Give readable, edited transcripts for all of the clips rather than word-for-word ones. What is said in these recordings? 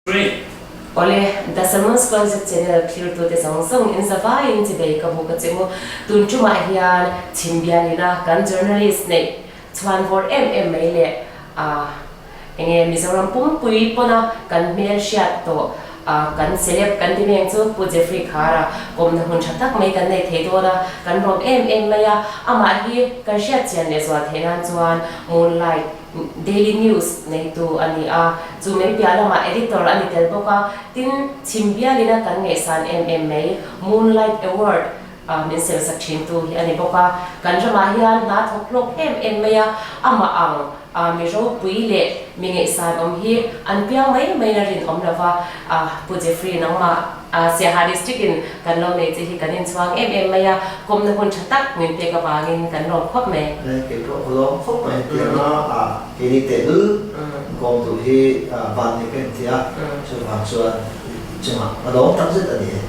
Great. Awle, The Salmon's Closet channel thlirtute zawng zawng in zavaiin chibei ka buk a che u. Tun tumah hian chhimbialina kan journalist neih chhuan vawr em em mai leh a enge Mizoram pumpui pawna kan hmel hriat tawh a kan celeb kan ti meng chu Pu Jeffrey Khara kawmna hun tha tak mai kan nei thei dawn a, kan rawm em em mai a, amah hi kan hriat chian leh zual theih nan chuan Moonlight Daily News neitu a ni a, chu mai piah lamah editor a ni tel bawk a, tin, chhim bialina kan ngaihsan em em mai Moonlight Award min semsak thintu hi a ni bawk a. Kan ramah hian hna thawk hlawk em em mai a, amah ang mi ropui leh mi ngaihsan awm hi an piang mai mai na rinawm lova, Pu Jeffrey nangmah Siaha District in kan lo nei che hi kan inchhuang em em mai a, kawmna hun tha tak min pek avangin kan lawm khawp mai. Kei pawh ka lawm khawp mai hetiang a keini tehlul kawm duh hi van ni ka inti a, chuvang chuan i chungah ka lawm tak zet a ni e.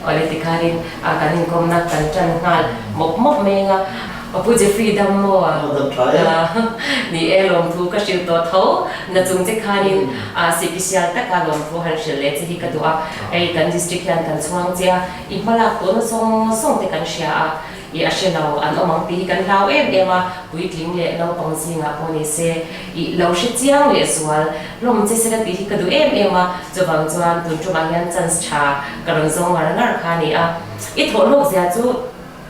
Awle tikharin kan inkawmna kan tan nghal mawp mawp mai anga Pu Jeffrey dam maw? Aw dam tha e. Ni e lawmthu ka hrilh tawh tho na chung che khanin sipisial taka lawmthu han hrilh leh che hi ka duh a, hei kan district hian kan chhuang che a, i hmalak tawhna zawng zawng te kan hria a, i a hre lo an awm ang tih hi kan hlau em em a, puitling leh naupang zingah pawh ni se i lo hre chiang leh zual hlawm che sela tih hi ka duh em em a, chuvang chuan tun tumah hian chance tha ka rawn zawng ngar ngar kha a ni a, i thawh hlawk zia chu.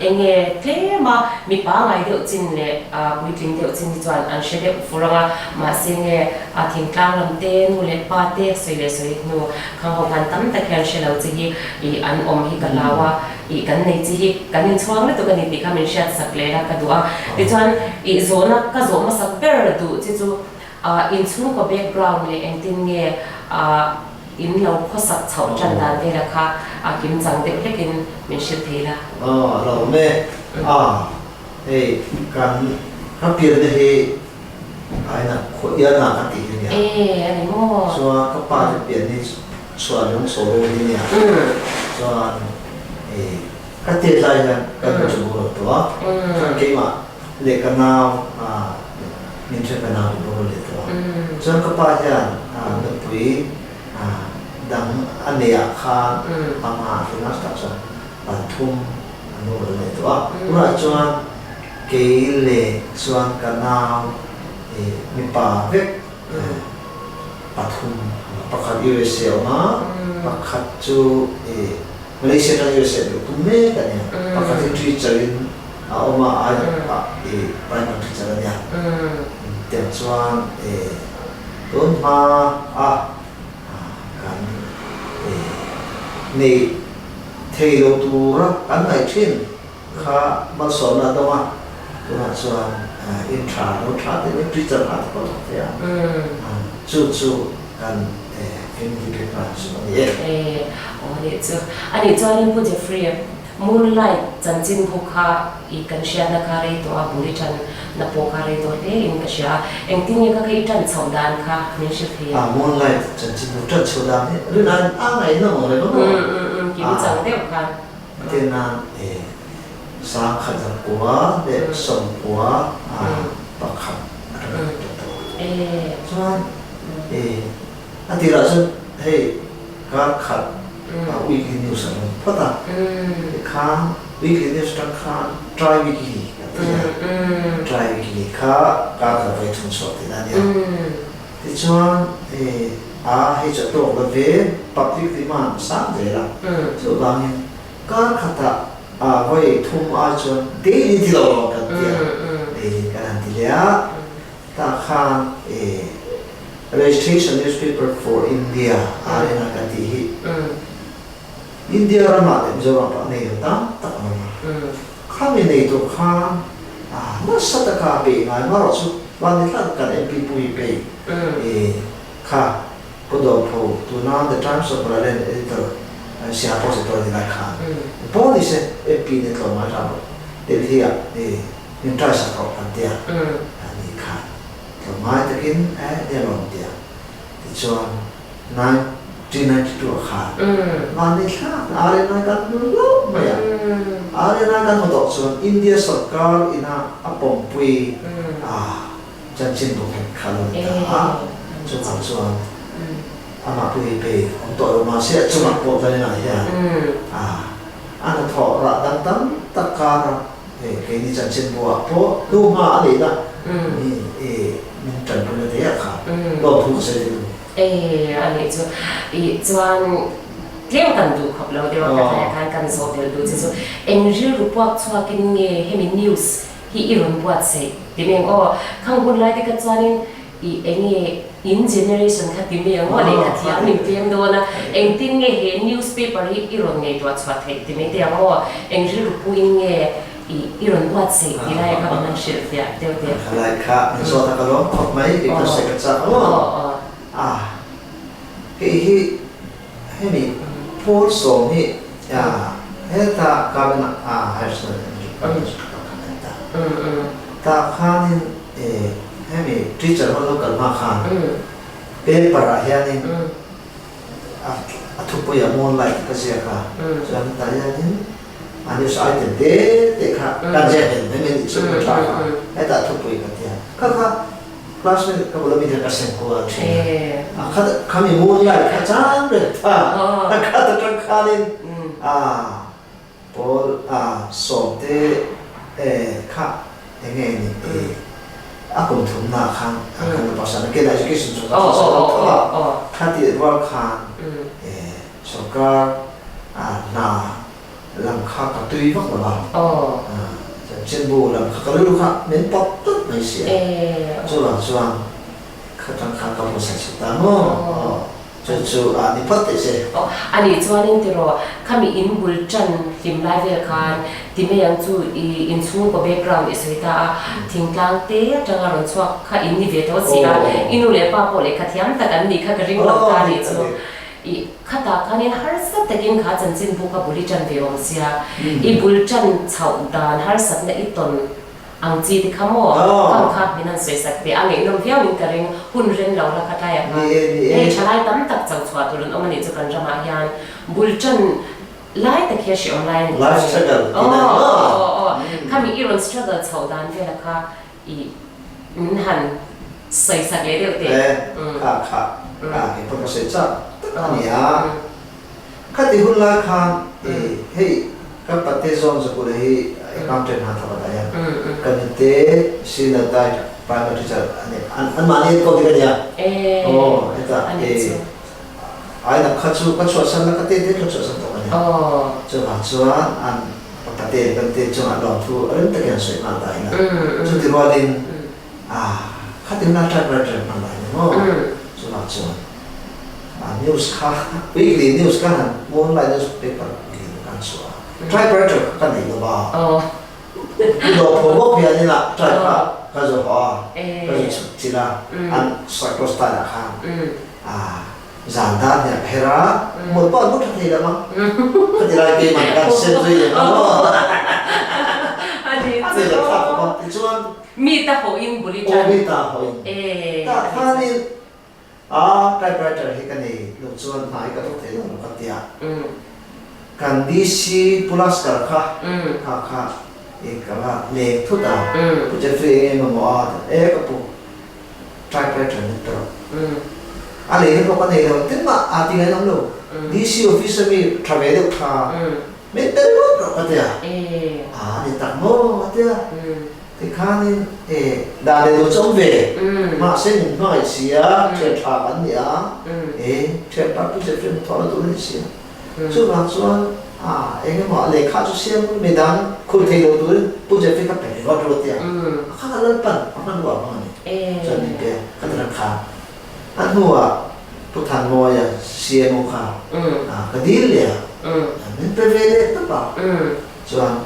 Enge tlema mi pangai deuh chin leh puitling deuh chin hi chuan an hre deuh fur ang a, mahse nge a thingtlang lam te, nu leh pa te sawi leh sawi hnu khang ho khan tam tak hian hre lo chi hi ih an awm hi ka hlau a, ih kan nei chi hi kan inchhuang lutuk a ni tih kha min hriat sak leh la ka duh a. Tichuan ih zawhna ka zawh hmasak ber duh chi chu inchhungkaw background leh engtin nge In lo khawsak chhoh tan dan vela kha a kim chang deuh hlekin min hrilh thei la. Aw a lo awm e. A hei kan ka pianna hi aina khawiana ka tih hi nia. E a ni maw. Chuan ka pa te pian hi chhuan lung saw ru hi nia. Chuan e ka tet lai hian ka nu chu boral tawh a. Chuan keimah leh ka nau a min then ka nau hi boral leh tawh a. Chuan ka pa hian nupui dang a nei ah khan amah finance tak chuan pathum a boral leh tawh a. Tunah chuan kei leh chuan ka nau mipa vek pathum pakhat USA a awm a, pakhat chu Malaysia atang USA luh tum mek a nia. Pakhat hi teacher in a awm a, ai ah i primary teacher a nia. Tiang chuan e tun hma a kan e nei thei lo tura kan ngaih thin kha malsawmna a dawng a, tunah chuan in tha lo tha te mai teacher kha te pawh thawk thei a, chu chu kan e family background chu a ni e. E aw nih chu. A nih chuanin Pu Jeffrey Moonlight chanchin bu kha i kan hriatna kha rei tawh a, bul i tan na pawh kha rei tawh hle in ka hria a. Engtin nge ka kha i tan chhoh dan kha min hrilh thei a? Moonlight chanchin bu tan chhoh dan hi rin aiin a ngaihna maw reng a maw? Kim chang deuh khan. Tena e sangkhat zakua leh sawmkua pakhat a rawn lut tawh a. Chuan e a tirah chuan hei kar khat weekly news a rawn phawt a, tikhan weekly news atang khan tri weekly kan ti a, tri weekly kha kar khat vawi thum chhuah tihna a nia. Tichuan e a hei chu a tawk lo ve, public demand a sang zel a, chuvangin kar khatah a vawi thum ai chuan daily ti lo lo kan ti a, daily kan han ti leh a, tah khan e Registration Newspaper for India, RNI kan tih hi India ramah leh Mizoram pawh a nei lo tam tak an awm a, khami nei tur khan nasa taka beih ngai marawh chu van ni tlat kan MP pu hi bei kha Pu Dawpho tuna The Times of Malaland editor Siaha Post editor a ni lai khan pawh ni se MP nen tlawm ngai hram rawh Delhi ah min try sak rawh kan tia ani khan tlawm ngai takin nia lawm tia tichuan 1992 ah khan mahni thlak RNI kan hmu hlauh mai a, RNI kan hmu tawh chuan India sorkar ina a pawmpui a chanchinbu nghet kha a lo ni ta a, chuvang chuan. Amah pawh hi pei awm tawh lo mahse a chungah pawh Vanina hian a a hnathawh rah dang tam tak kara hei keini chanchinbu ah pawh hnuhma a neihna mi i min tanpui na te ah kha lawmthu ka sawi deuh a ni. E a nih chu i chuan tlem kan duh khawp lo deuh a ka tlaiah khan kan zawh belh duh che chu eng rilru puak chhuakin nge hemi news hi i rawn buatsaih ti mai ang aw khang hun lai te kha chuanin I enge in generation kha ti mai ang aw lehkha thiam min tlem dawn a, engtin nge he newspaper hi i rawn ngaihtuah chhuah theih ti mai teh ang aw, eng rilru puin nge i i rawn buatsaih ti lai kha min han hrilh fiah deuh teh. Ka lai kha min zawt a ka lawm khawp mai, kei ka sawi ka chak aw. A hei hi hemi pawl sawm hi heta Government Higher Secondary School tah khanin Hemi teacher ho lo kal hma khan paper ah hianin a thupui ah moonlight ka ziak a, chuan hetah hianin a news item te te kha kan ziak hlen mai mai nih chu ka tha a, hetah thupui ka tia kha kha classmate ka bula mi te ka sem kual thin a, kha khami moonlight kha chang reng tha kha ta tang khanin a Paul a sawmte e kha enge ni i a kum thumna khan a kan la pasal a kena education chu kan pasal lo tho a kha tih rual khan e sorkar a hna lam kha ka tui vak lo a chanchinbu lam kha ka rilru kha min pawt tlat mai si a chuvang chuan kha tang khan ka hmu saih ta maw. Chu chu a ni phawt teh se. Aw, a nih chuanin tiraw, khami in bul tan hlim lai vel khan ti mai ang chu i inchhungkaw background i sawi ta a, thingtlang te atanga rawn chhuak kha in ni ve tho si a, i nu leh pa pawh lehkha thiam tak an nih kha ka ring lo ta nih chu. I khatah khanin harsa takin kha chanchinbu kha bul i tan ve awm sia, i bul tan chhoh dan harsatna i tawn Ang chi te kha maw? Khang kha min han sawi sak teh a, ngaihnawm viau in ka ring, hun rem lo la kha tlaiah khan hei thalai tam tak cho chhuah tur an awm a nih chu kan ramah hian bul tan lai tak hi a hreawm lai a ni. Life struggle tih na ni maw? Aw aw aw, khami i rawn struggle chhoh dan vela kha i min han sawi sak leh deuh teh. E, kha kha a kei pawh ka sawi chak tak a ni a, khati hun lai khan i hei Ka pate zawng zakula hi accountant hna thawk a dai a, ka nute senior diet primary teacher a ni, anmahni an ko dik a nia. Aw hetah i ainak kha chu ka chhuahsan la ka te te ka chhuahsan tawk a nia. Chuvang chuan an ka pate leh ka nute chungah lawmthu a rem takin an sawi nghal ta ila. Chuti rualin khatin la typewriter hman lai ni maw? Chuvang chuan. News kha weekly news ka han online newspaper weekly kan chhuah a typewriter kha ka nei lo va dawh pho bawk hian ina type kha ka zawh a ka zu chhuk chilh a an cycle style ah khan zan dan hian ka her a mut pawh an mut tha thei lo ang khati lai keimah kan sem zui leh nghal maw a nei lo thlak khawp a tichuan mi ta haw in bul i tan mi ta haw in tah khanin A typewriter hi ka nei lo chuan hna hi ka thawk thei lo ang ka ti a. Kan DC Pulaskar kha kha kha i ka la leng thut a, Pu Jeffrey eng eng mamawh a ti a, e ka pu typewriter min pe rawh. A lei na pawh ka nei lo, engtin mah aa ti ngainawm lo. DC office a mi tha ve deuh kha min pe ringawt rawh ka ti a, aa ni tak maw a ti a. Tikhanin e dah leh lo chu awm ve, mahse min hmangaih si a, thian tha kan ni a, e thian pa pu Jeffrey hmu thawh la tur a ni si a. Chuvang chuan a eng emaw a lehkha chu siam midang khul thei lo turin Pu Jeffrey kha pe ringawt rawh tia a kha kha Lalpan a hmanrua a hmang a ni. Chuan min pe a, ka ti ran khan. A hnuah Pu Thanmawia CMO kha ka dil leh a, min pe ve leh tawp a, chuan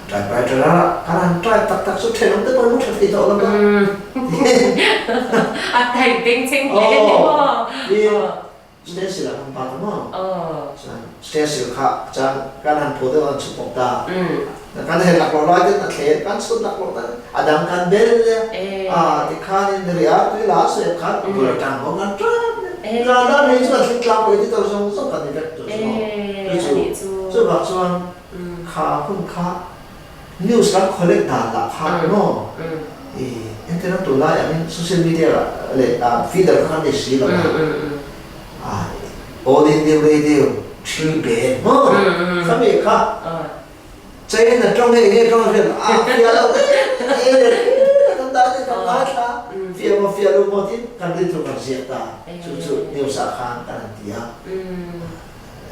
Typewriter a kan han type tak tak chu thenawm te pawh an mu tha thei tawh lo va. A type beng cheng hle ni maw? Tin, stencil a kan pat a maw? Chuan stencil kha chuan kan han phu deuh a an chhut bawk ta. Kan hel laklawh lai ten a thlen kan chhut laklawh ta a dang kan bel nia. Tikhanin riah tui la a sep khan bul atang bawk kan type nia. Zan dan hei chu a thling tlang pawh i ti to zawng zawng kan ni vek tur chu maw? Chu chuvang chuan Kha hun kha news kan collect dan lah kha maw i entirna tunlai angin social media leh feeder kha kan nei si lo a. All India Radio Three Band maw khami kha China tawng hei nge tawng hriat a fiah lo e le kan dah te kan ngaithla fiah maw fiah lo maw tin kan rin thu kan ziak ta chu chu news ah khan kan han ti a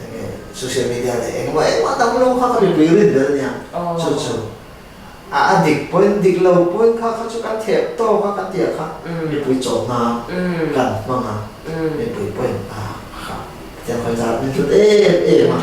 enge social media leh engemaw engmah dang lo kha ka mipui rin ber ania chu chu a a dik pawhin dik lo pawhin kha kha chu kan theh tawk a kan tih ah kha mipui chawhna kan hmang a mipui pawhin a kha tiang khawi zar min hlut em em a.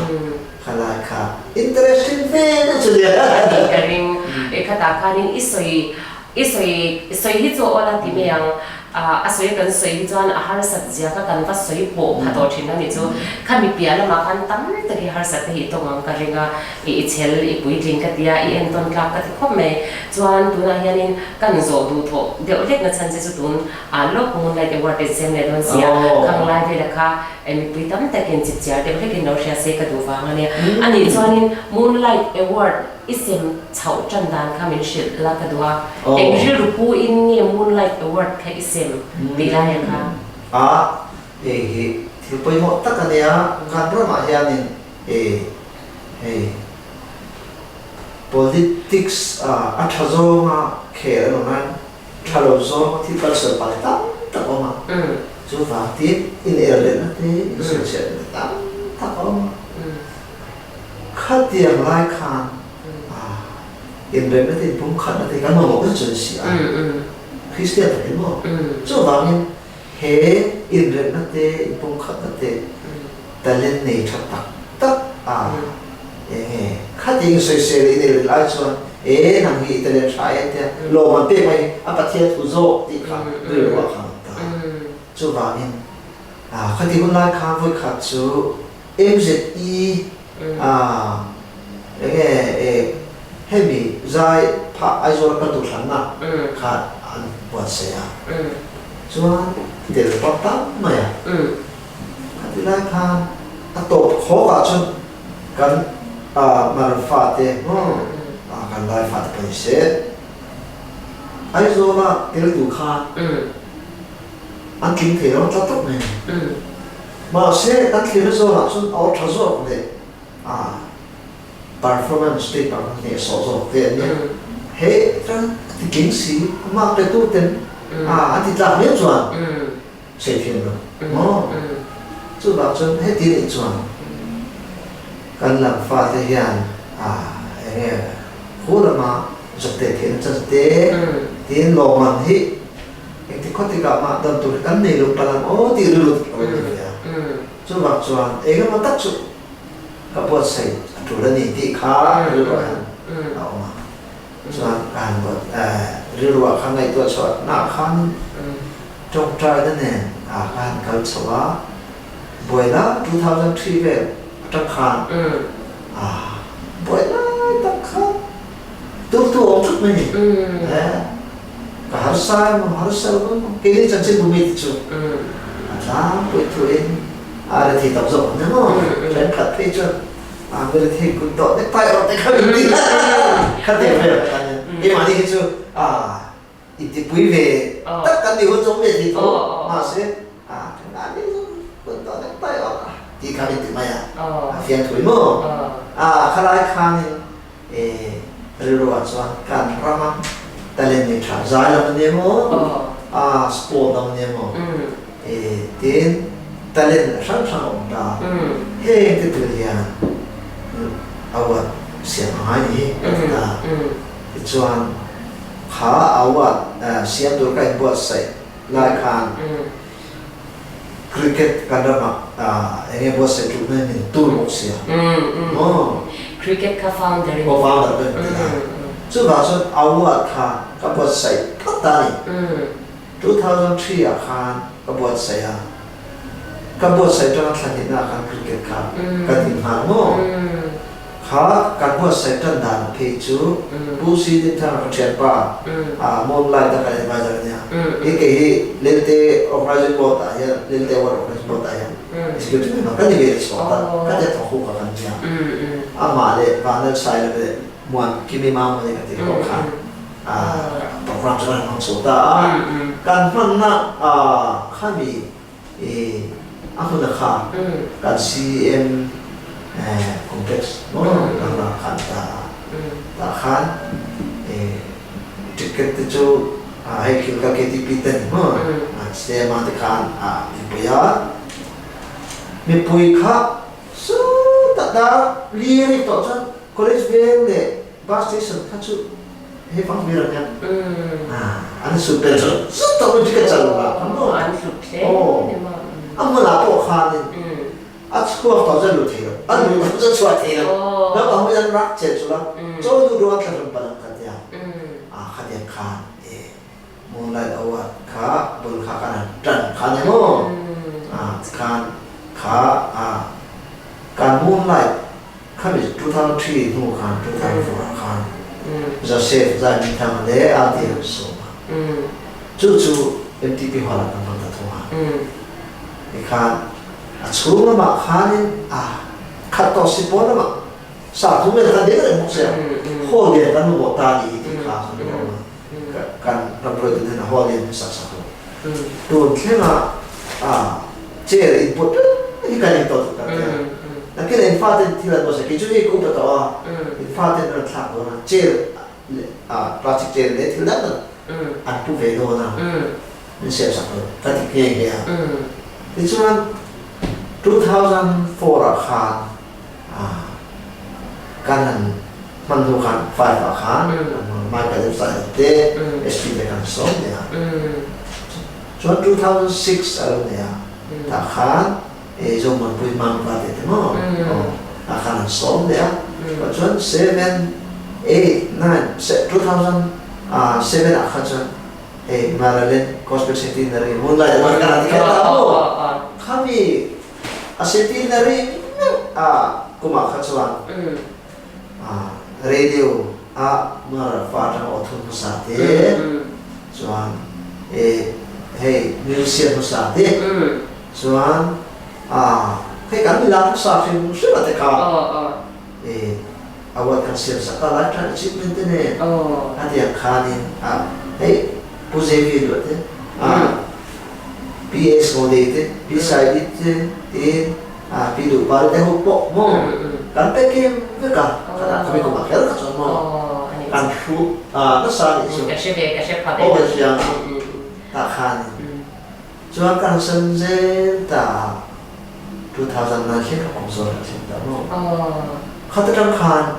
Khalai kha interesting ve deuh chu nia. A nih ka ring. E khatah khanin i sawi i sawi sawi hi chu aw la ti mai ang. A sawi kan sawi hi chuan a harsat zia kha kan va sawi pawh pha tawh thin a nih chu. Khami piah lamah khan tam tak hi harsat te hi i tawng ang ka ring a. I i chhel i puitling ka tia i entawn tlak ka ti khawp mai. Chuan tunah hianin kan zawh duh thawh deuh hlek na chhan che chu tun ah lawk Moonlight Award in sem leh dawn sia. Khang lai vela kha Mipui tam takin chipchiar deuh hlekin lo hria se ka duh vang a nia. A nih chuanin Moonlight Award i sem chhoh tan dan kha min hrilh la ka duh a. Eng rilru pu in nge Moonlight Award kha i sem tih lai ang kha? A, hei hi thil pawimawh tak a nia. Kan ramah hianin e hei politics a tha zawnga khel an awm a. Tha lo zawng thil kal sual palh tam tak a awm a, chuvang tin inelrelna te, insawichhiatna te tam tak a awm a. Khatiang lai khan inremna te, inpumkhatna te kan mamawh vek chu a ni si a, Kristian takin maw? Chuvangin he inremna te, inpumkhatna te talent nei tha tak tak a enge khatiang insawisel leh inelrel ai chuan e nang hi i talent tha e tia lawm an pek mai hi a Pathian thu zawk tih kha rilru ah khan a awm ta. Chuvangin khati hun lai khan vawikhat chu MZE enge e hemi zai phah Aizawl a kal tur thlanna kha an buatsaih a chuan tel pawh tam mai a. Khati lai khan a tawp khawk ah chuan kan Mar fate maw kan Lai fate pawh ni se Aizawl ah tel tur khan an tling thei lo tlat tlat mai a ni. Mahse kan thlirna zawn ah chuan a aw tha zawk leh performance te performance hnehsawh zawk te an nia. He chuan a ti tling si a mark pe tu ten an ti tlak miau chuan Sei thiam lo maw? Chuvang chuan heti nih chuan kan lam fate hian eng nge khu lama zawk teh theihna chance te tiin lawmman hi engti khaw tikah mah dan tur hi kan nei lo palh ang aw tih rilru tak lo ni ve a. Chuvang chuan eng emaw tak chu ka buatsaih a tul a ni tih kha rilruah hian a awm a. Chuan ka han buat rilruah kha ngaihtuah chhuah nah khan tawngtaina nen ka han kal chho a, buaina 2003 vel atang khan buai lai tak kha turtu a awm thut mai ni. Ka harsa emaw harsa lo emaw keini chanchin bumi te chu a tlangpui thuin a rethei tam zawk ang emaw thenkhat phei chuan A mi rethei kut dawh nek pai rawh te kha min ti kha te vel ka tan hian keimahni hi chu a intipui ve tak kan ni hun chu awm ve thei tho mahse a keimahni chu kut dawh nek pai rawh tih kha min ti mai a a fiang thui maw a khalai khanin e rilru ah chuan kan rama talent nei tha zai lam a nia maw a sport lam a nia maw e tin talent hrang hrang a awm ta heng te tur hian award siam a ngai ni ka ti ta tichuan kha award siam tur ka inbuatsaih lai khan Cricket kan ramah eng nge buatsaih ṭulh mai min tur bawk sia maw? Cricket kha founder in. Aw founder ka inti a. Chuvang chuan award kha ka buatsaih phawt ta a ni. 2003 ah khan ka buatsaih a, ka buatsaih ṭanga thla hnihna ah khan cricket kha ka din nghal maw? Kha kan buatsaih tan dan phei chu Pu Si Din Thanga ka thianpa Moonlight a kan advisor a nia. Hi kei hi Lelte Organizing Board ah hian Lelte Award Organizing Board ah hian Executive member ka ni ve chhuak ta ka tia thawk hu ka kan nia. Amah leh Vanlal Sailo leh Muan Kimi Mamawni ka tih ho khan program chu kan hmang chho ta a. Kan hmanna khami i. A hmun a kha kan CM complex maw kan rak khan ta a tah khan ticket te chu hei thil kha KTP ten maw CM te khan a mipui a mipui kha sutah dar li a rik tawh chuan college veng leh bus station kha chu hei fang hmel ang hian an sut pel chu zut tawh mai ticket chal lo kha maw a hmunah pawh khanin a chhuak tawh chuan lut thei lo a lut tawh chuan chhuah thei lo naupang ho hian rak chet chu la chaw nu ruang thlahrun palh ang kha tia a khatiang khan e moonlight award kha bul kha kan han tan kha nia maw a khan kha a kan moonlight Khami 2003 hnu khan 2004 ah khan Joseph Zaimingthanga leh Ate an sawm a. Chu chu MTP Hall ah kan hmang ta thung a. Tikhan a chhung lamah khanin a khat tawh si pawn lamah sa thum vel khan ding reng bawk sia. Hall lian kan mamawh ta a ni hi tih kha kan lo awm a. Kan ram hruaitu te hian hall lian hmasak sak lo. Tun thlengah chair input reng hi kan intawh tluk tak te a. Nakin in faten thil an hmasa kei chu hei ka upa tawh a, in faten an rawn thlak dawn a, chair leh plastic chair leh thil dang dang an pu ve dawn a, min siam sak lo ka ti nghe nghe a. Tichuan 2004 ah khan kan han hman hnu khan 5 ah khan Michael Epstein te SP te kan sawm leh a. Chuan 2006 a lo nei a, tah khan Zomuanpui Mangva te te maw aw tah khan an sawm leh a. Chuan 7, 8, 9, 2007 ah khan chuan hei Maraland Gospel Centenary Moonlight Award kan han ti kher ta maw? Khami a centenary meuh a kumah kha chuan radio a Mara fa atanga aw thun hmasa te chuan hei musician hmasa te chuan hei kan milar hmasa hrim hrim a te kha award kan siam sak a lifetime achievement te nen a tiang khanin hei Pu Xavier duah te PS Ngawdei te Pi Saidi te tiin Pi Duhpari te ho pawh maw kan pe kem vek a khatah khami kum ah kher kha chuan maw kan hru nasa anih chu aw ka hria a tah khanin chuan kan san zel ta a 2009 thleng kha kum zawn kan thleng ta maw khat atang khan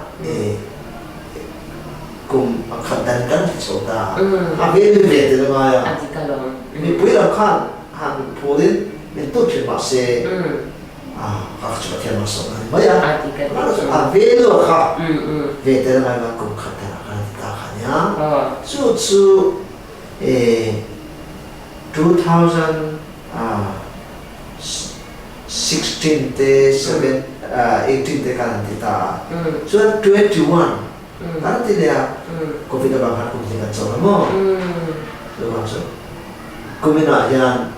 kum pakhat dan kan ti chho ta a vel ve tel a ngai a mipui lam khan han phulin min tut thin mah se a kha chu Pathian malsawmna a ni mai a a value a kha ve tel a ngai lo kum khat dan ah khan a ti ta kha nia chu chu 2016 te 7 18 te khan an ti ta a chuan 21 kan ti leh a covid avang khan kum hnih kan chauh a maw chuvang chu kumin ah hian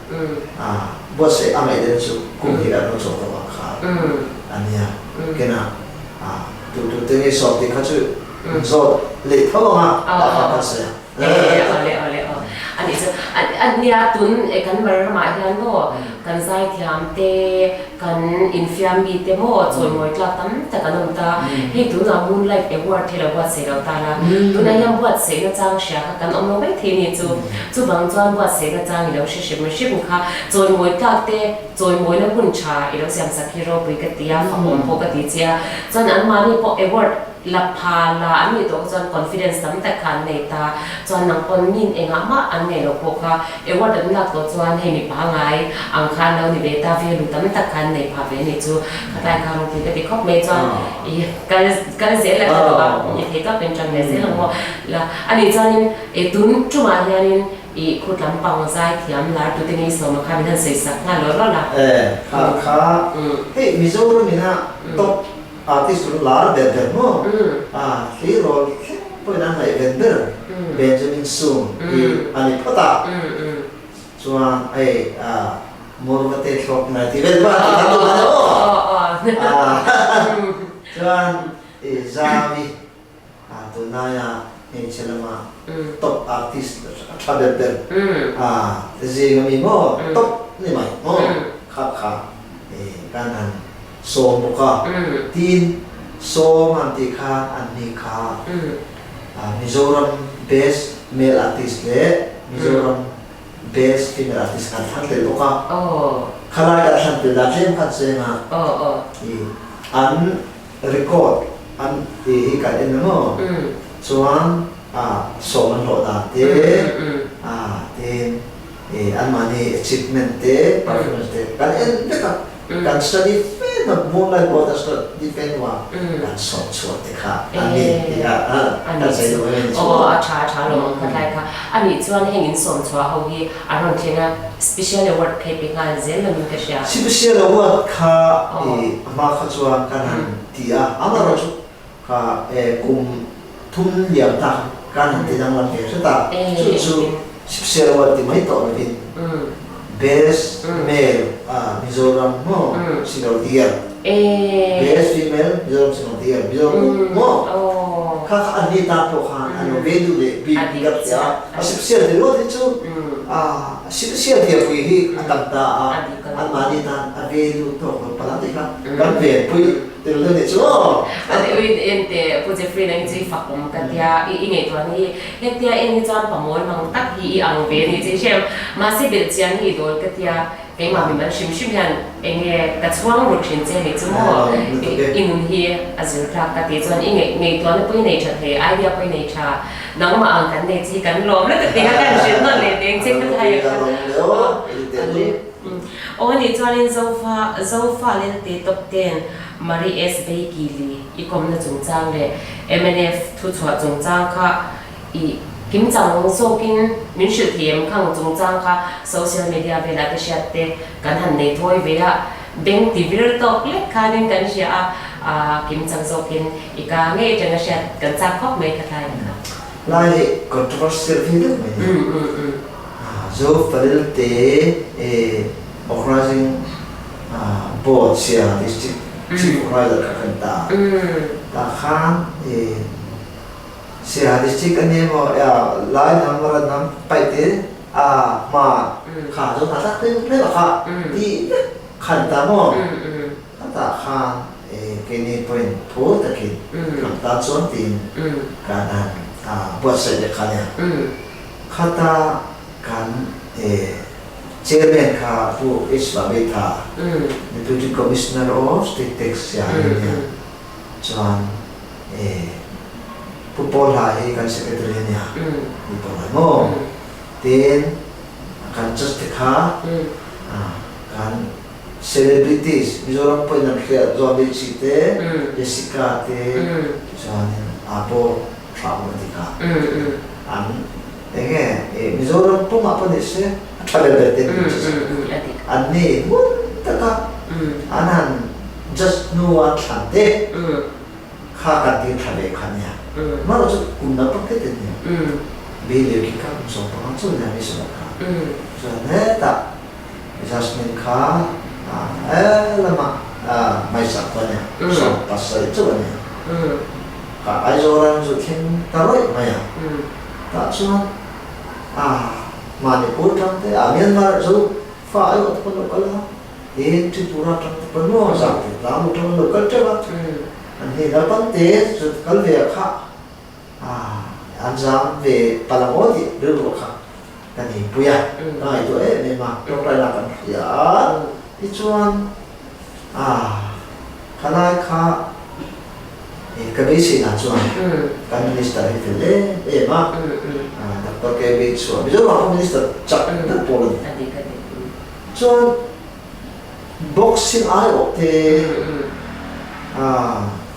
buatsaih a ngaih den chu kum hnih an lo chauh tawh ang kha a nia kenah tu tu te nge sawm tih kha chu zawt leh tho ang a tah kha kan sawi ang. Awle awle aw anih chu ania tun e kan mar ramah hian maw kan zaithiam te kan infiam mi te maw chawimawi tlak tam tak an awm ta hei tunah moonlight award hi lo buatsaih lo ta la tunah hian buatsaihna chang hria kha kan awm lo mai thei ni chu chuvang chuan buatsaihna chang i lo hre hrim hrim kha chawimawi tlak te chawimawina hun tha i lo siam sak hi ropui ka ti a fakawm pawh ka ti che a chuan anmahni pawh award La pha la an nih tawh kha chuan confidence tam tak kha an nei ta. Chuan nang pawn min engah mah an ngaih loh pawh kha award an lak tawh chuan hei mipa ngai ang kha an lo ni ve ta value tam tak kha an nei pha ve anih chu. Khatlai kha ropui ka ti khawp mai chuan i kal kal zel la ka duh a, i thei tawp in tan leh zel ang maw. La anih chuanin i tun tumah hianin i khut lampang zai thiam lar tute nge i sawm ang kha min han sawi sak nghal lawr lawr la. E kha kha hei Mizoram ina top Artist ru lar ber ber maw? A tleirawl thleng pawhin a ngaihven ber Benjamin Sum hi a ni phawt a, chuan hei Murvate thlawk ngai tih vel pawh a ti tam duh a ni maw? Chuan Zavi tunlaia hmeichhe lama top artist a tha ber ber zing a mi maw? Top ni mai maw? Kha kha. kan han sawm bawk a. Tin, sawm han tih khan an ni kha Mizoram Best Male Artist leh Mizoram Best Female Artist kan thlang tel bawk a. Khalai kan thlan tel dan tlem khan cheng a, an record an tih hi kan en emaw chuan sawm an hlawh dan te tin anmahni achievement te performance te kan en vek a, kan study fe hnu moonlight board a study fe hnuah kan sawm chhuah te kha a ni tih kha kan sawi duh em chu. Aw a tha a tha lawm ang khatlai kha a nih chuan heng in sawm chhuah ho hi a rawn thleng a special award phei pe nghal zel lovin ka hria. Special award kha i a hma kha chuan kan han ti a, amaherawhchu kha kum thum liam ta khan kan han ti danglam ve hret a, chu chu special award ti mai tawh lovin best male Mizoram maw singer of the year, best female Mizoram singer of the year, Mizoram maw kha kha an ni tan pawh khan an lo ve duh leh bik bik a hria a, a special ti ruat hi chu special tia pui hi a tam ta a, anmahni tan a ve duh tawk lo palh ang tih kha kan venpui tel deuh nih chu aw. A ni ui en teh Pu Jeffrey nang hi chu i fak awm ka tia i i ngaihtuah ni hi hetia en hi chuan pamawl mang tak hi i ang ve ni che i hre mahse belhchian hi i dawl ka tia Keimah mimal hrim hrim hian eng nge ka chhuang rut thin che nih chu maw? I nun hi a zir tlak ka tih chuan i ngaihtuahna pawh i nei tha thei, idea pawh i nei tha, nangmah ang kan nei che hi kan lawm lutuk tih kha kan hrilh nawn leh deng che ka thai a kha. Aw nih chuanin Zofa Zofa Lelte Top Ten Marie S Beikili i kawmna chungchang leh mnf thuchhuah chungchang kha I kimchang zawkin min hrilh thei em khang chungchang kha social media velah te hriat te kan han nei thawi ve a, beng ti vir tawk lek khanin kan hria a, aa kimchang zawkin i ka ngei atanga hriat kan chak khawp mai kha tlai ang kha. Lai hi controversial ve deuh mai nia. Zo Falil te organizing board sia district chief organizer kha kan ta. Tah khan Siaha district a ni emaw Lai hnam Mara hnam paih te a hma kha chu hna tlak tlem tlem a kha ti vek khan ta maw a tah khan keini pawhin phur takin hnam tan chuan tiin kan han buatsaih leh kha nia. Khata kan chairman kha Pu H Babetha Deputy Commissioner of State Tax Siaha nia chuan Pu Paul Hla hi kan secretary a nia, ni Paul Hla maw? Tin, kan judge te kha kan celebrities Mizoram pawhin an hriat John Ritchie te, Jessica te tichuanin Apo Thla pawh an ti kha. An enge Mizoram pumah pawh ni se a tha ber ber te an ni. An ni ngun taka an han judge hnu an thlan te. Kha kan tir tha ve kha nia. Mah chu kum naupang te te nia. Be leh khi kha kum 15 chu nia mi sawi kha. Chuan hetah Jasmine kha he lamah hmaisak pawh nia 17 chauh a nia. Kha Aizawl an zu thleng ta rawih mai a. Tah chuan Manipur tang te Myanmar zo fa aiawh te pawh an lo kal a. Tin, Tripura tang te pawh nuam zah te tlang lo tang an lo kal teuh a, an hei naupang te chu kal ve ah kha an zam ve palh ang aw tih rilru ah kha ka neipui a, ka ngaihtuah em em a, tawngtai lak an hria a, tichuan khalai kha ka beisei dan chuan kan minister hi fel em em a, Doctor KB chhuah Mizoram ah pawh minister chak deuh pawl a ni. Chuan boxing aiawh te,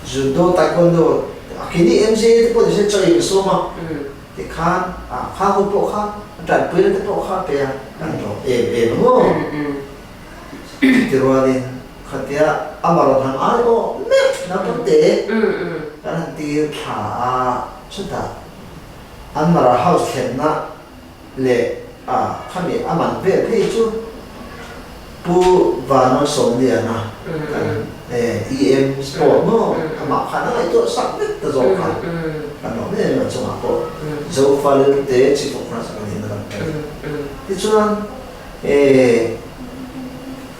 judo, taekwondo, keini MJ te pawh nise chaw in sawm a, tikhan kha hun pawh kha a tanpuina te pawh kha a pe a, kan hlawh em em ang aw. Tirualin khatia amah rawn han aiawh mek naupang te kan han tir thla a, chutah an Mara House thlenna leh a khami a man vel phei chu Pu Vanrawn Sawmliana kan EM Sport maw amah khan a ngaihtuah sak vek ta zawk kha kan awm em em a chungah pawh Zofa Lelte Chief of Khrasa kan nihna kan hre. Tichuan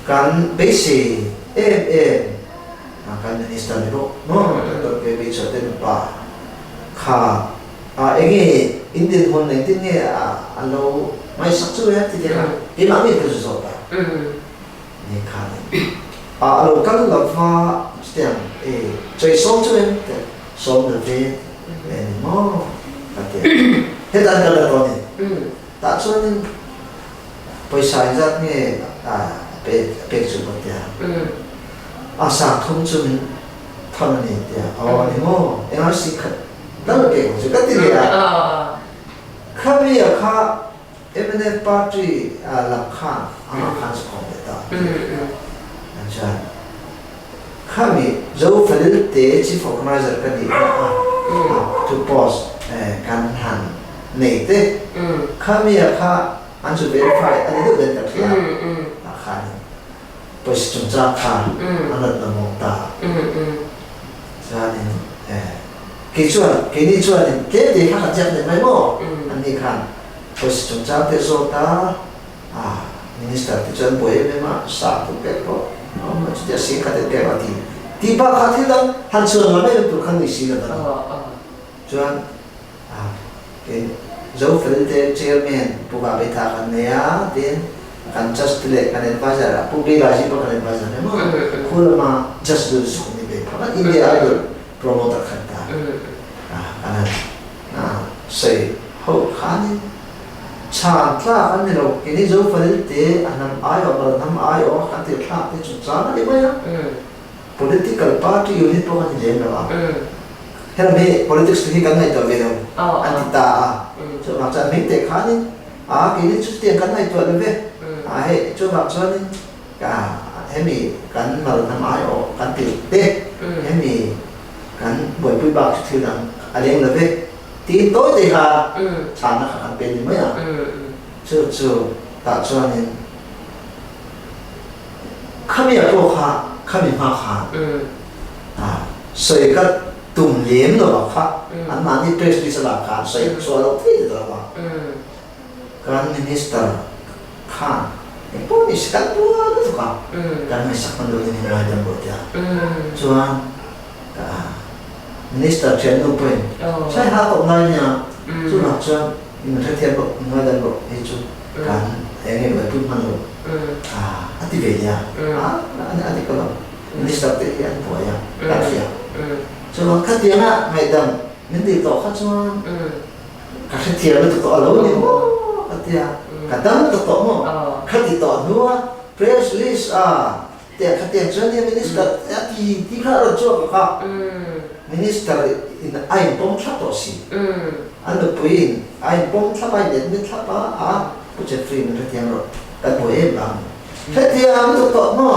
Kan beisei em em a kan minister ni bawk maw Doctor KB Chhote nupa kha a enge in dinhmun engtin nge a lo ngaihsak chu e ti te kha keimah ngei ka zu zawt a ni khan a a lo kal lo va chutiang e chawi sawm chu em te sawm lo ve e ni maw ka ti a hetah an kal la tawh a ni tah chuanin Pawisa engzat nge a pek chu ka tia. A sang thum chu min thawn a ni tia. Aw ni maw, enga si khat dal pek ang chu ka ti leh a. Khami a kha mnf party lam khan amah khan chu khawm leh ta a chuan khami Zofalil te chief organizer ka nih na a to post kan han nei te khami a kha an chu verify a ni deuh den ka hria ah khanin pawisa chungchang kha an rawn la mawng ta chuanin kei chuan keini chuanin tlem te kha kan ziak leh mai maw anni khan pawisa chungchang te zawt a minister te chuan buai em em a sa tu pek pawh a awm lo chutia sing khat en pek a ti tih bak kha thil dang han chhuan lam em em tur khan ni si lo chuan Tin, Zofelte Chairman Pu Babitha kan nei a, tin, kan Judge te leh kan Adviser a, Pu Belaji pawh kan Adviser hle maw? Khu lama Judge dul zuk ni ve phak a, India Idol promoter khan ta kan han sawi ho khanin chhan tlak an ni lo, keini Zofelte a hnam aiawh bal hnam aiawh kan tir thlak te chungchang a ni mai a. Political party unit pawh kan ni lem lo a, helam hi politics te hi kan ngaihtuah ve lo an ti ta a, chuvang chuan hming teh khanin a keini chu chutiang kan ngaihtuah lo ve a hei chuvang chuanin ka hemi kan mal hnam aiawh kan ti te hemi kan buaipui bak chu thil dang a leng lo ve tiin tawi te kha chhanna kha kan pe ni mai a, chu chu tah chuanin. Khami a pawh kha khami hma khan sawi ka tum lem lo a kha anmahni press release a lak khan sawi chhuah loh thei ta lo a. Kan minister khan engpawh ni se kan bual lutuk a, kan ngaihsak hman lo ding in ngaidam rawh tia chuan minister thiannu pawhin sai ha tawp ngai nia chuvang chuan min hrethiam rawh min ngaidam rawh hei chu kan eng nge buaipui hman lo a ti ve nia a dik lo minister te hi an buai a kan hria chuan khatianga ngaihdam min dil tawh kha chuan ka hrethiam lutuk tawh alo ni maw ka tia ka dam lutuk tawh maw khati tawh hnua press list a tiang khatiang chuan nia minister a ti ti kha a rawn chhuak kha minister in a inpawm thlap tawh si a nupui in a inpawm thlap a in admit thlap a a Pu Jeffrey min hrethiam rawh kan buai em vang hrethiam lutuk tawh maw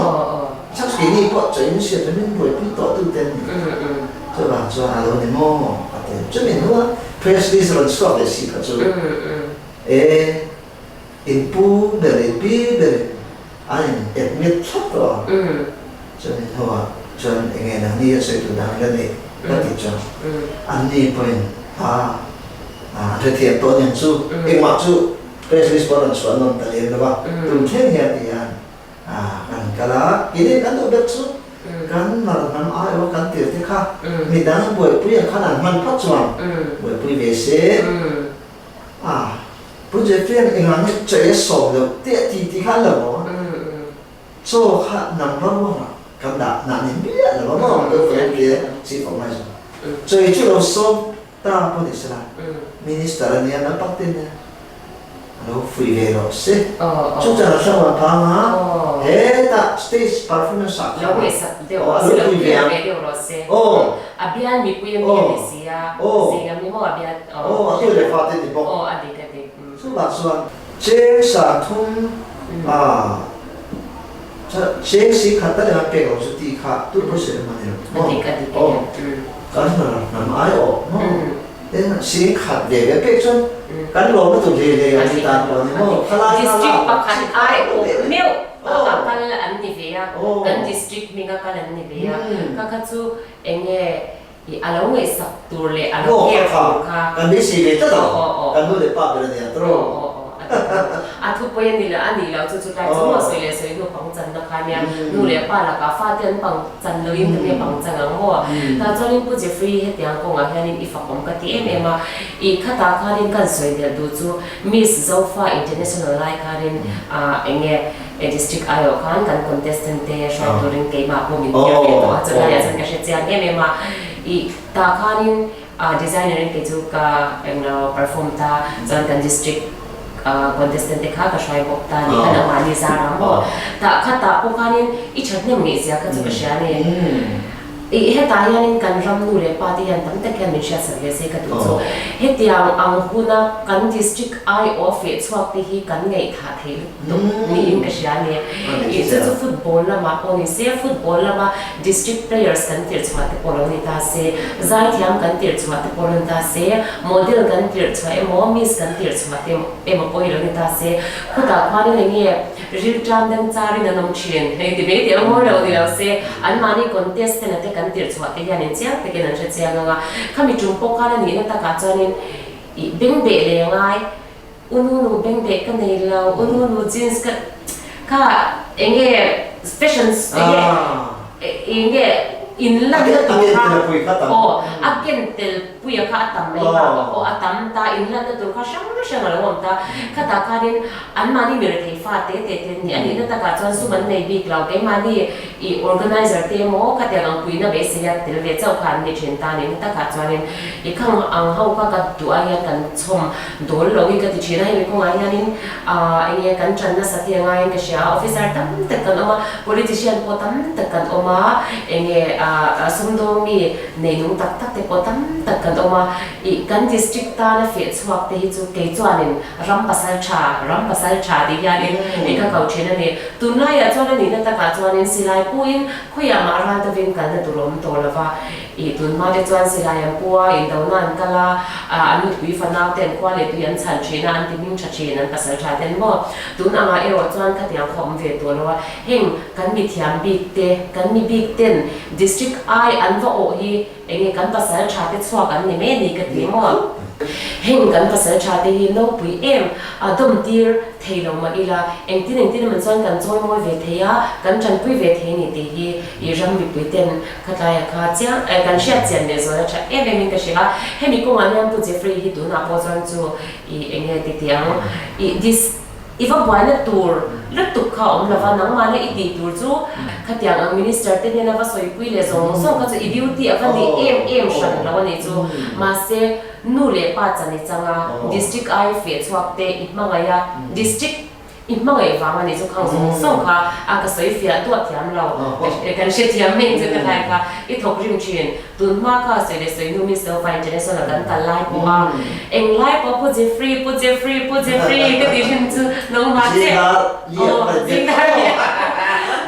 chak keini pawh chaw in hriat rem in buaipui tawh tu ten chuvang chuan a lo ni maw a ti chumi hnua press release rawn chhuak leh si kha chu e in pu ber in pi ber in an in admit thlap tawh a chumi hnuah chuan enge nangni a sawi tur dang la nei ka tih chuan anni pawhin a A hrethiam tawh aniang chu engmah chu press release pawh a rawn chhuah nawn ta lem lo va, tun thleng hian ti hian kan kal a, keini kan duh ber chu kan mar hnam aiawh kan tir te kha midang buaipui ang khan an hman phawt chuan buaipui ve se. A Pu Jeffrey-a'n engah nge chaih a sawm loh teh a ti tih kha an lo maw? Chaw kha number one ah kan dah nah ni miah lo a maw? Deuh ka lo ti a, chief of my chawi chu lo sawm Ta pawh ni sela, Minister a nia naupang te nia a lo fuih ve rawh se. Chu chuan a hreawm phang a, hetah stage performance ah khan Lo ngaihsak deuh rawh se, lo clear ve deuh rawh se. A bial mipui a mi a ni si a, zing a mi maw a bial. Aw, a tu leh fate ni bawk. Aw, a dik a dik. Chuvang chuan cheng 30 a cheng si khat tal eng a pek lo chu tih kha tu pawh sawi a ni lo maw? A dik a dik e. Kan hnam ai awh maw? Tin si khat ve ve pek chuan kan lawm lutuk hle hle ang ni tan pawh a ni maw? Khalai kha District pakhat ai awh meuh a kal an ni ve a, kan district hming a kal an ni ve a, kha kha chu eng nge i a lo ngaihsak tur leh a lo care tur kha. Kan beisei ve tlat ang, kan nu leh pa ber a nia tawh. Aw aw aw. A thupawi a ni lo a nih loh chu chutlai chu maw sawi leh sawi hnu pangchanna kha nia nu leh pa lakah fate an pangchan loin ka nia pangchan ang maw? Tah chuanin Pu Jeffrey hetiang kawngah hianin i fakawm ka ti em em a, i khatah khanin kan sawi belh duh chu Miss Zofa International lai khanin eng nge district aiawh khan kan contestant te hruai turin keimah pawh min tir ve tawh a, chulaiah chuan ka hre chiang em em a, i tah khanin Designer in kei chu ka englo perform ta chuan kan district contestant te kha ka hruai bawk ta ni kha nangmahni zar ang maw tah kha tah pawh khanin i thahnem ngeih zia kha chu ka hria a ni. I hetah hianin kan ram nu leh pa te hian tam tak hian min hriatsak ve se ka duh chu hetiang ang huna kan district aiawh feh chhuak te hi kan ngaihthah thei lutuk niin ka hria a ni. I chu chu football lamah pawh ni se, football lama district players kan tirh chhuah te pawh lo ni ta se, zaithiam kan tirh chhuah te pawh lo ni ta se, model kan tirh chhuah emaw, miss kan tirh chhuah te emaw pawh hi lo ni ta se, khutah khuanin eng nge rilṭam dang charin an awm ṭhin hei ti mai tih a mawi lo ni lo se, anmahni contestant a te kan tirh chhuah te hianin chiang takin an hre chiang ang a, khami ṭum pawh khan a nihna takah chuanin ih bengbeh leh ngai. U Nunu bengbeh ka nei lo, U Nunu jeans ka kha enge fashion enge enge in lanna tur kha aw a ken tel puia kha a tam mai bak aw a tam ta in lanna tur kha hrang hrang a lo awm ta khatah khanin anmahni mi rethei fa te te te an ni a nihna takah chuan sum an nei bik lo keimahni i organizer te emaw khatiang ang puina beisei a tel ve chauh kha an ni thin ta a nihna takah chuanin i khang ang ho kha ka duh ai hian kan chhawm Dawl lo hi ka ti thin a, hemi kawngah hianin aah enge kan tan nasa te angaiin ka hria a, officer tam tak kan awm a, politician pawh tam tak kan awm a, enge aah sumdawng mi neinung tak tak te pawh tam tak kan awm a, ih kan district tana feh chhuak te hi chu kei chuanin ram pasal tha, ram pasal tha tih hianin ih ka ko thin a ni. Tunlaiah chuan a nihna takah chuanin silai puin khawiah mah ral deuhin kalna tur a awm tawh lo va, Ih tun hma te chuan silai an pu a, indona an kal a, an nupui fanau te an khua leh tui an chhan thin a, an ti hming tha thin, an pasal tha ten maw? Tun angah erawh chuan khatiang kha awm ve tawh lo a, heng kan mi thiam bik te, kan mi bik ten District ai an va awh hi enge kan pasal tha te chhuak an ni mai a ni ka ti maw? Heng kan pasal tha te hi nopui em a dawm tir thei lo mah ila, engtin engtin emaw chuan kan chawi mawi ve thei a, kan tanpui ve thei a ni tih hi i ram mipui ten Khatlaia kha chiang eh kan hriat chian leh zual a tha em em in ka hria a, hemi kawngah hian Pu Jeffrey hi tunah pawh chuan chu i eng nge ti tih ang i dis i va buaina tur lutuk kha a awm lova nangmahna i tih tur chu khatiang ang minister te hnena va sawipui leh zawng zawng kha chu i duty a va ni em em hran lo a nih chu mahse nu leh pa chan i chang a district ai feh chhuak te i hmangaih a district I hmangaih vang a nih chu khang zawng zawng kha a ka sawi fiah duah thiam lo. Kan hre thiam mai chu ka hlai kha i thawk rim thin. Tun hma kha sawi leh sawi hnu Miss Zofa International kan kal lai pawh a eng lai pawh Pu Jeffrey, Pu Jeffrey, Pu Jeffrey ka tih thin chu nangmah chiah aw Zingdar lian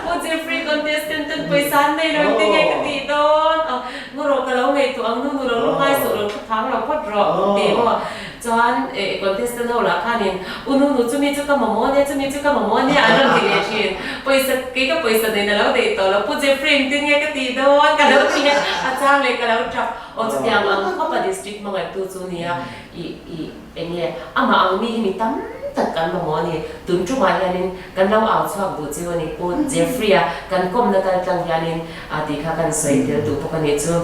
Pu Jeffrey contestant ten pawisa an nei lo engtin nge ka tih dawn aw ngaw rawh ka lo ngaihtuah ang nu nu lo lungngai suh lo thu phang lo phawt rawh tih maw Chuan eh contestant ho lah khanin u nu nu chumi chu ka mamawh ania chumi chu ka mamawh ania an rawn ti leh thin. Pawisa kei ka pawisa nen a lo daih tawh lo Pu Jeffrey engtin nge ka tih dawn ka lo ti a a chang leh ka lo tap aw chutiang ang khawpa district hmangaihtu chu nia ih ih eng nge amah ang mi hi mi tam tak kan mamawh a ni. Tun tumah hianin kan lo au chhuak duh chiu a ni Pu Jeffrey-a kan kawmna kal tlang hianin a tih kha kan sawi tel duh bawk a nih chu.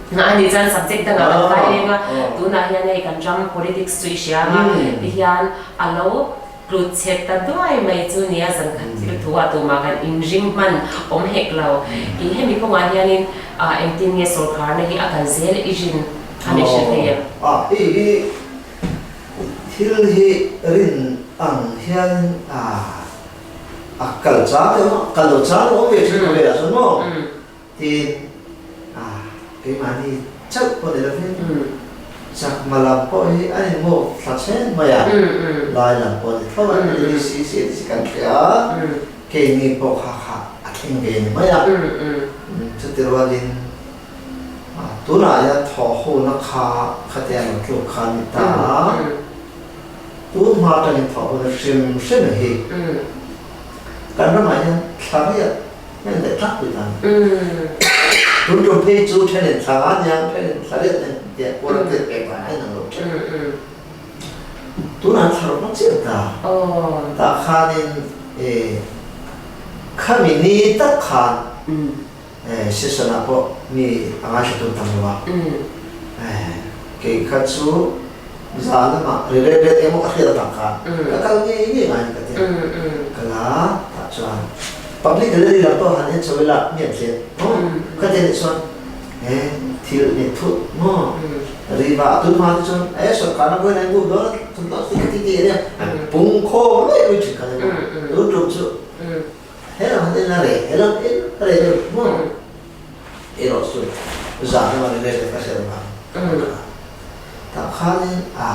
A nih chuan subject dangah kan kai leng a, tunah hian hei kan ram politics chu i hria ang a, tihian a lo tlut chhe ta duai mai chu nia zan khat thil thu ah tumah kan inring hman awm hek lo. Ih hemi kawngah hianin engtin nge sawrkharna hi a kal zel i rin a ni hre thei em? A hei hi thil hi rin ang hian a kal chang deuh a, kal lo chang awm ve thin khawvelah chuan maw? Tin, a keimahni chauh pawh ni lovin chakma lam pawh hi a in move thla chen mai a, lai lam pawh ni tho a, ADC CADC kan hria a, keini pawh kha kha a thleng ve ni mai a. Chuti rualin tunah hian thawh hona kha khatia lo tluk kha a ni ta a, tun hma atangin thawh hona hrim hrim hi kan ramah hian thla riat Heng leh tlak pui tan. Tun tum phei chu thenin thla nga niang, thenin thla riat niang tih kual an tet pek dan a inang lo thin. Tunah thar hma chiah ta. Tah khanin khami ni tak khan session ah pawh mi a ngaithla tur tam lo a. Kei kha chu zan lamah ri ret ret emaw ka hriat avang khan ka kal ngei ngei ngai ni ka ti a. Ka la tah chuan public gallery lam pawh han en chho ila mi an thleng maw? Khatiang nih chuan He thil nih thut maw? Riva a tun hma te chuan e sorkar na buaina in move dawn a thun dawn ti ti ti ania an pung khawm luai luai thin kha ni maw? Tun tum chu he lam han en a reh he lam en a reh deuh maw? Erawh chu zan lama ri rek rek a hriat avang tah khanin a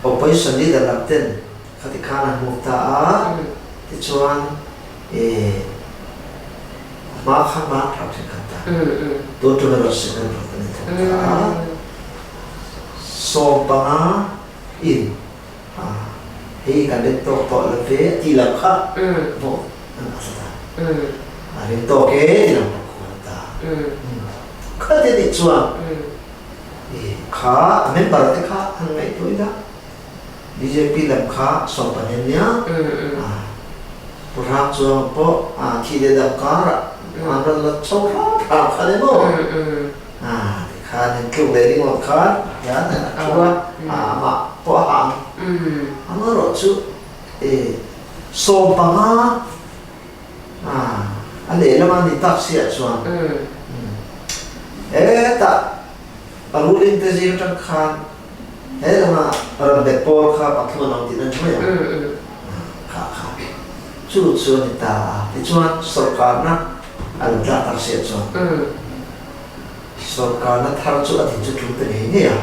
opposition leader lam ten khati khan an move ta a tichuan E, a hma khan ban thau thenkhat ta. Tun tum erawh second round kan inthawk ta a. 15 in a hei kan rin tawk tawh lo ve a tih lam kha vote an a tla ta. A rin tawk e ti lam pawh khuan ta. Khati nih chuan e kha a member te kha han ngaihtuah ila. Bjp lam kha 15 nia Pu Hrang Chuang pawh thi leh dam karah an rawn la chho hram hram kha ni maw? Tikhan in tluk leh ringawt khan hian a thu a, amah pawh a hang. Amaherawhchu 15 a lehlam a ni tak siah chuan hetah a ruling te zing atang khan He lama ram bet pawl kha pathum an awm tihna ni mai ang. Kha kha chu chu a ni ta a. Tichuan sawrkarna a lo tlak tak siah chuan sawrkarna thar chu a din chu tul ta ngei ngei a.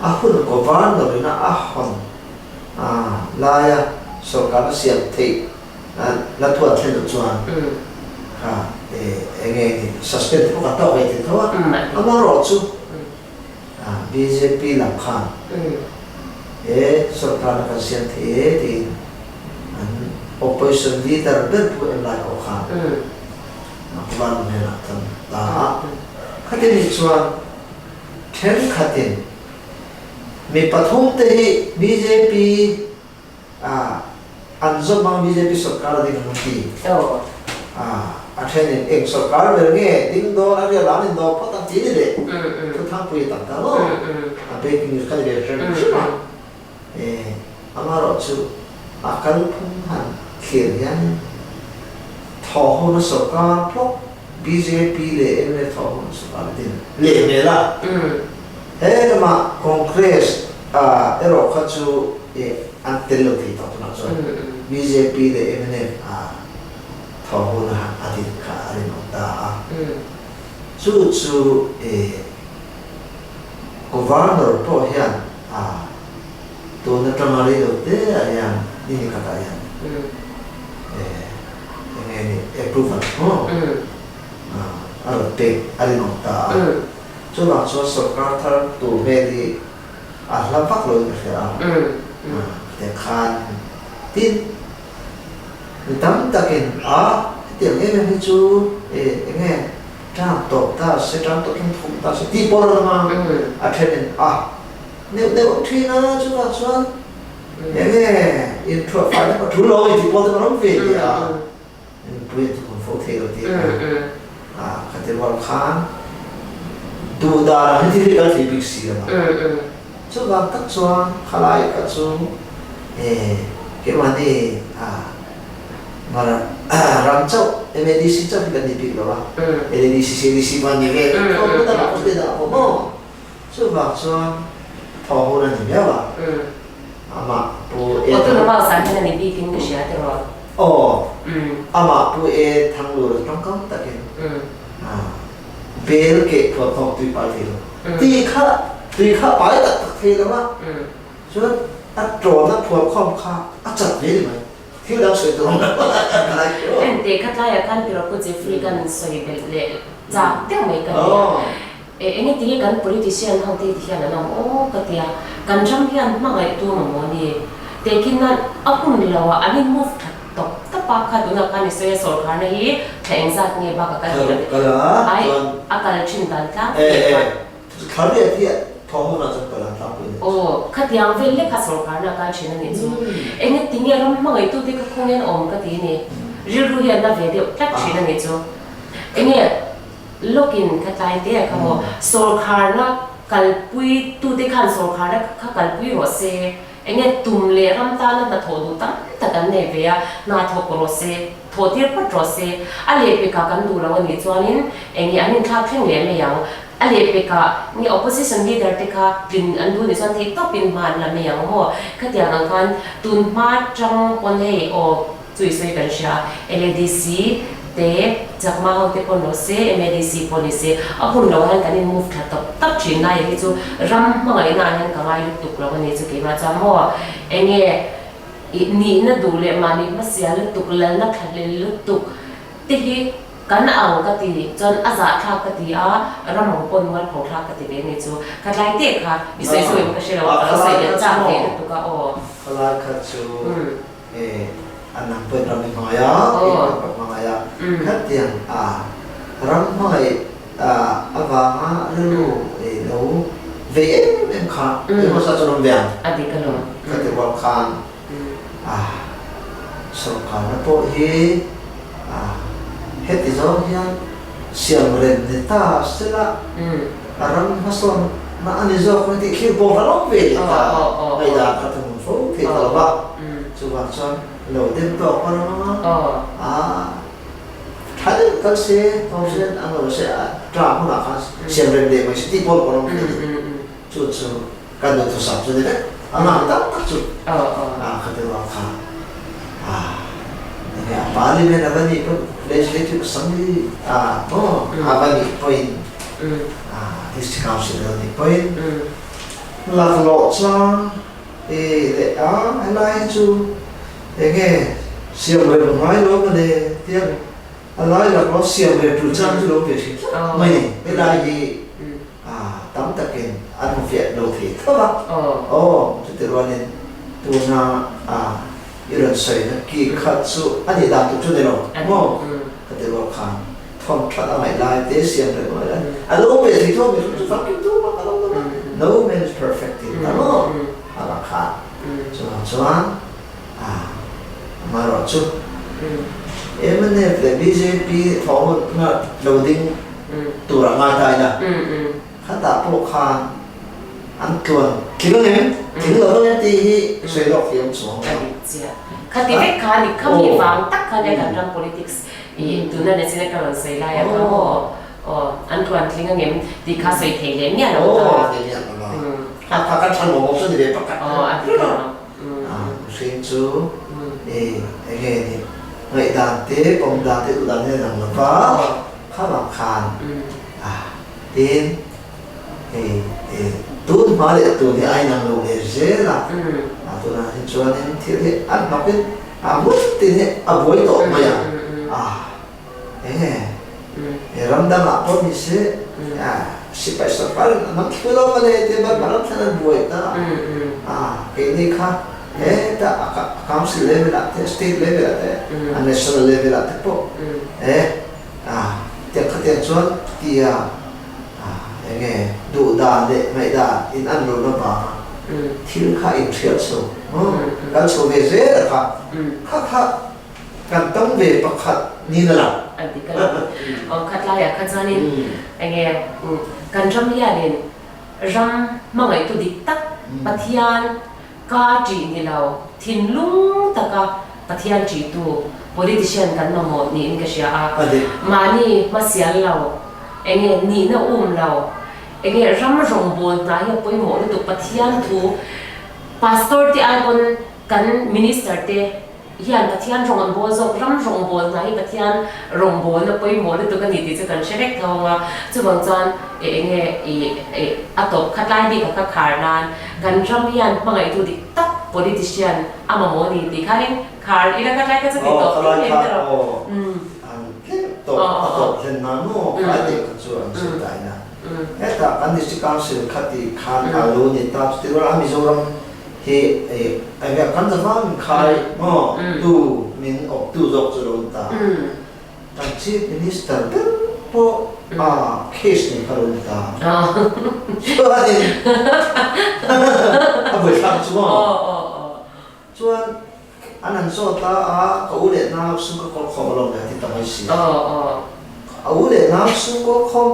A hun governor ina a hawn laia sawrkarna siam theih la thuan thlen loh chuan kha eng nge ni suspend te pawh kan tawk ve thei tho a. Amaherawhchu Bjp lam khan he sorkarna kan siam thei e tiin an opposition leader ber pu Enlai pawh khan Governor hnenah a tlan ta a. Khati nih chuan thenkhatin mi pathum te hi bjp An zawm ang bjp sorkar a ding ang an ti. A thenin eng sorkar ber nge ding dawn a rial an indawr phawt ang ti ni leh thu thangpui a tam ta maw? A breaking news kha ni ve hrim hrim a. Amaherawhchu a kalphung han thlir hianin thawhhona sorkar phawt bjp leh mnf thawhhona sorkar a din leh hmel a. He lamah Congress erawh kha chu an tel lo thei tawh tunah chuan bjp leh mnf thaw hun a din kha a rinawm ta a. Chu chu Governor pawh hian tun atanga rei lo te ah hian ni ni khatah hian eng nge ni approval maw a rawn pek a rinawm ta a. Chuvang chuan sorkar thar tur hmel hi a hla vak loin ka hria a, hetiang khan tin mi tam takin a hetiang em em hi chu e eng nge term tawp ta se term tawp hian thum ta se tih pawh a rawn awm a, a thenin a neuh neuh awm thin a chuvang chuan eng nge inthuah fai na pawh thu lo intih pawh te kan awm ve nia a. Nupui an thawk fo thei lo tih a ka ti rual khan duh dan ang hi thil hi kal thei bik si lo a. Chuvang tak chuan khalai kha chu keimahni ram chauh MADC chauh hi kan ni bik lo a, LADC, CADC pawh an ni ve tho hmun dangah pawh state dangah pawh maw. Chuvang chuan thaw hun a ni miau a, amah Pu E. Aw tuna mau san hian a ni bikin ka hria tiraw? Aw, amah Pu E Thanglura tawngkam takin bel keh phuah khawm tui pai thei lo. Tui kha tui kha pai tak tak thei lo a, chuan a tawna phuah khawm kha a chat ve ni mai. Thil dang sawi tur awm lo. Enteh kha tlaiah khan tiraw Pu Jeffrey kan sawi belh leh chak deuh mai ka nia. E enge tinge kan politician ho te ti hian an awm aw ka tia, kan ram hian hmangaih tu mamawh ni? Tehkhin nan a hun lo a an in move that tawp tawp a kha tunah khan i sawi a sawrkharna hi thla engzat nge bak a kal tih lo ai a kal thin dan tlang pek a. Thla riat hi. Thawh hunah chuan ka lan tlangpui nih chu. Aw, khatiang vel lek kha sawrkarna a kai thin a nih chu. Enge tinge ram hmangaih tute kha khawngin awm ka ti ni. Rilru hi a na ve deuh tlat thin a nih chu. Enge lawkin kha tlai te a kha maw sawrkarna kalpui tute khan sawrkarna kha kalpui rawh se. Enge tum leh ram tana hnathawh duh tam tak an nei ve a, hna thawk rawh se, thawh tir phawt rawh se. A lehpekah kan duh lo a nih chuanin enge an inthlak thleng leh mai ang. A lehpekah nge opposition leader te kha tlin an duh nih chuan theih tawpin hma an la mai ang maw? Khatiang ang khan tun hma tang pawn hei aw chu i sawi kan hria a, LADC te Chakma ho te pawn rawh se, MADC pawh ni se, a hun lo ah hian kan in move tha tawp tawp thin lai hi chu ram hmangaihna ah hian ka ngai lutuk lo a ni chu keimah chuan maw enge i nihna duh leh mahni hmasial lutuk lalna thlahlel lutuk te hi Kan ang ka ti chuan a zahthlak ka ti a, ram ang pawn mualpho thlak ka ti ve ni chu. Ka tlai teh kha i sawi sawi in ka hre lo a, ka lo sawi leh chak ve lutuk a aw. Ka lai kha chu e an ang pawhin ram i hmangaih a, kei pawhin ka hmangaih a, khatiang a ram hmangaih avanga rilru e lo vei em em kha engemaw zat chuan awm ve ang. A dik alawm. Ka ti rual khan. A sawrkarna pawh hi a heti zawng hian siam rem ni ta sela a ram hmasawnna a ni zawk mai tih thlir pawh ka lo ve leh ta ngaihdan kha thungun fo thei ta lo va, chuvang chuan lo dem tawk a ram anga a tha deuh kal se tlawm se an lo se a tla hunah khan siam rem leh mai se tih pawh ka lo ve leh chu chu. Kan duhthusam chu ni vek a ngang tak tak chu a khati ruang kha a enge a parliament a va nih pawn legislative assembly a maw a va nih pawhin a district council a nih pawhin laklawh chang e leh a helai hi chu enge siam rem ngai lo mawle tia a lai laklawh siam rem tul chang chu lo ve thin tlat mai ni helai hi. Tam takin an hmu fiah lo thei tho a. Aw, chuti rualin tuna i rawn sawina ki kha chu a nih dan tur chu ni lo maw? Ka ti rual khan thawm that a ngaih lai te siam reng mai lai a lo awm ve thei tho mi chu famkim tu bak a lo awm a, no man is perfect tih ta maw? A bak khan chuvang chuan amaherawhchu mnf leh bjp thawhhawtna lo ding tur a ngai ta ila, khatah pawh khan an tluan tling ang em, tling lo ang em tih hi sawi lawk thiam chuang lo. A dik chiah. Khati vek kha ni, khami vang tak kha nia kan ram politics i tuna ni chin a ka rawn sawi lai a kha maw, aw an tluan tling ang em tih kha sawi thei leh miah lo ta. Aw thei miah lo a, kha kha kan than mawh mawh chu ni ve pakhat. Aw a dik lo. Mihring chu enge ni ngaihdan te, pawm dan te, duh dan te a dang lo va. Kha vang khan a tin hei tun hma leh tun hi a inang lo ve zel a, a tunah hi chuanin thil hi a hnawkin a hmun tin hi a buai tawh mai a, a enge he ram dangah pawh ni se a sipai sawrkar in a nam thlu lo mawle tia Burma ram thlen an buai ta a, keini kha heta a council level ah te state level ah te a national level ah te pawh e A, tiang khatiang chuan tia eng nge duh dan leh ngaih dan in an lo la vang a, thil kha in hriat chho kal chho ve zel a kha, kha kha kan tam ve pakhat niin a lang. A dik a lo. Aw khat laiah kha chuanin eng nge kan ram hianin ram hmangaihtu dik tak Pathian Ka ṭih ni lo, thinlung taka Pathian ṭihtu politician kan mamawh niin ka hria a. Mahni hmasial lo, enge nihna um lo, enge ram rawngbâwl hna hi a pawimawh lutuk Pathian thu Pastor te ai pawn kan Minister te hian Pathian rawng an bawl zawk, ram rawngbâwl hna hi Pathian rawngbâwlna pawimawh lutuk a ni tih chu kan hre vek tho ang a, chuvang chuan e enge i e a tawp khat lai bik a ka khar nan kan ram hian hmangaihtu dik tak politician a mamawh a ni tih khanin khar ila khat lai kha chu ti tawp em em ta rawh. An tlem tawp a tawp hlen nan maw kha tih kha chu an sawi ta ina hetah kan district council kha tih khan a lo ni ta chuti rual a Mizoram Hi enge kan zavang min khai maw tu min awp tu zawk chu lo ni ta. Kan Chief Minister ber pawh a case nei kha lo ni ta. Chuanin a buaithlak chu maw? Chuan an han zawt a, a ka u leh nau sum ka kawl khawm alawm le a ti ta mai si a. A u leh nau sum kawl khawm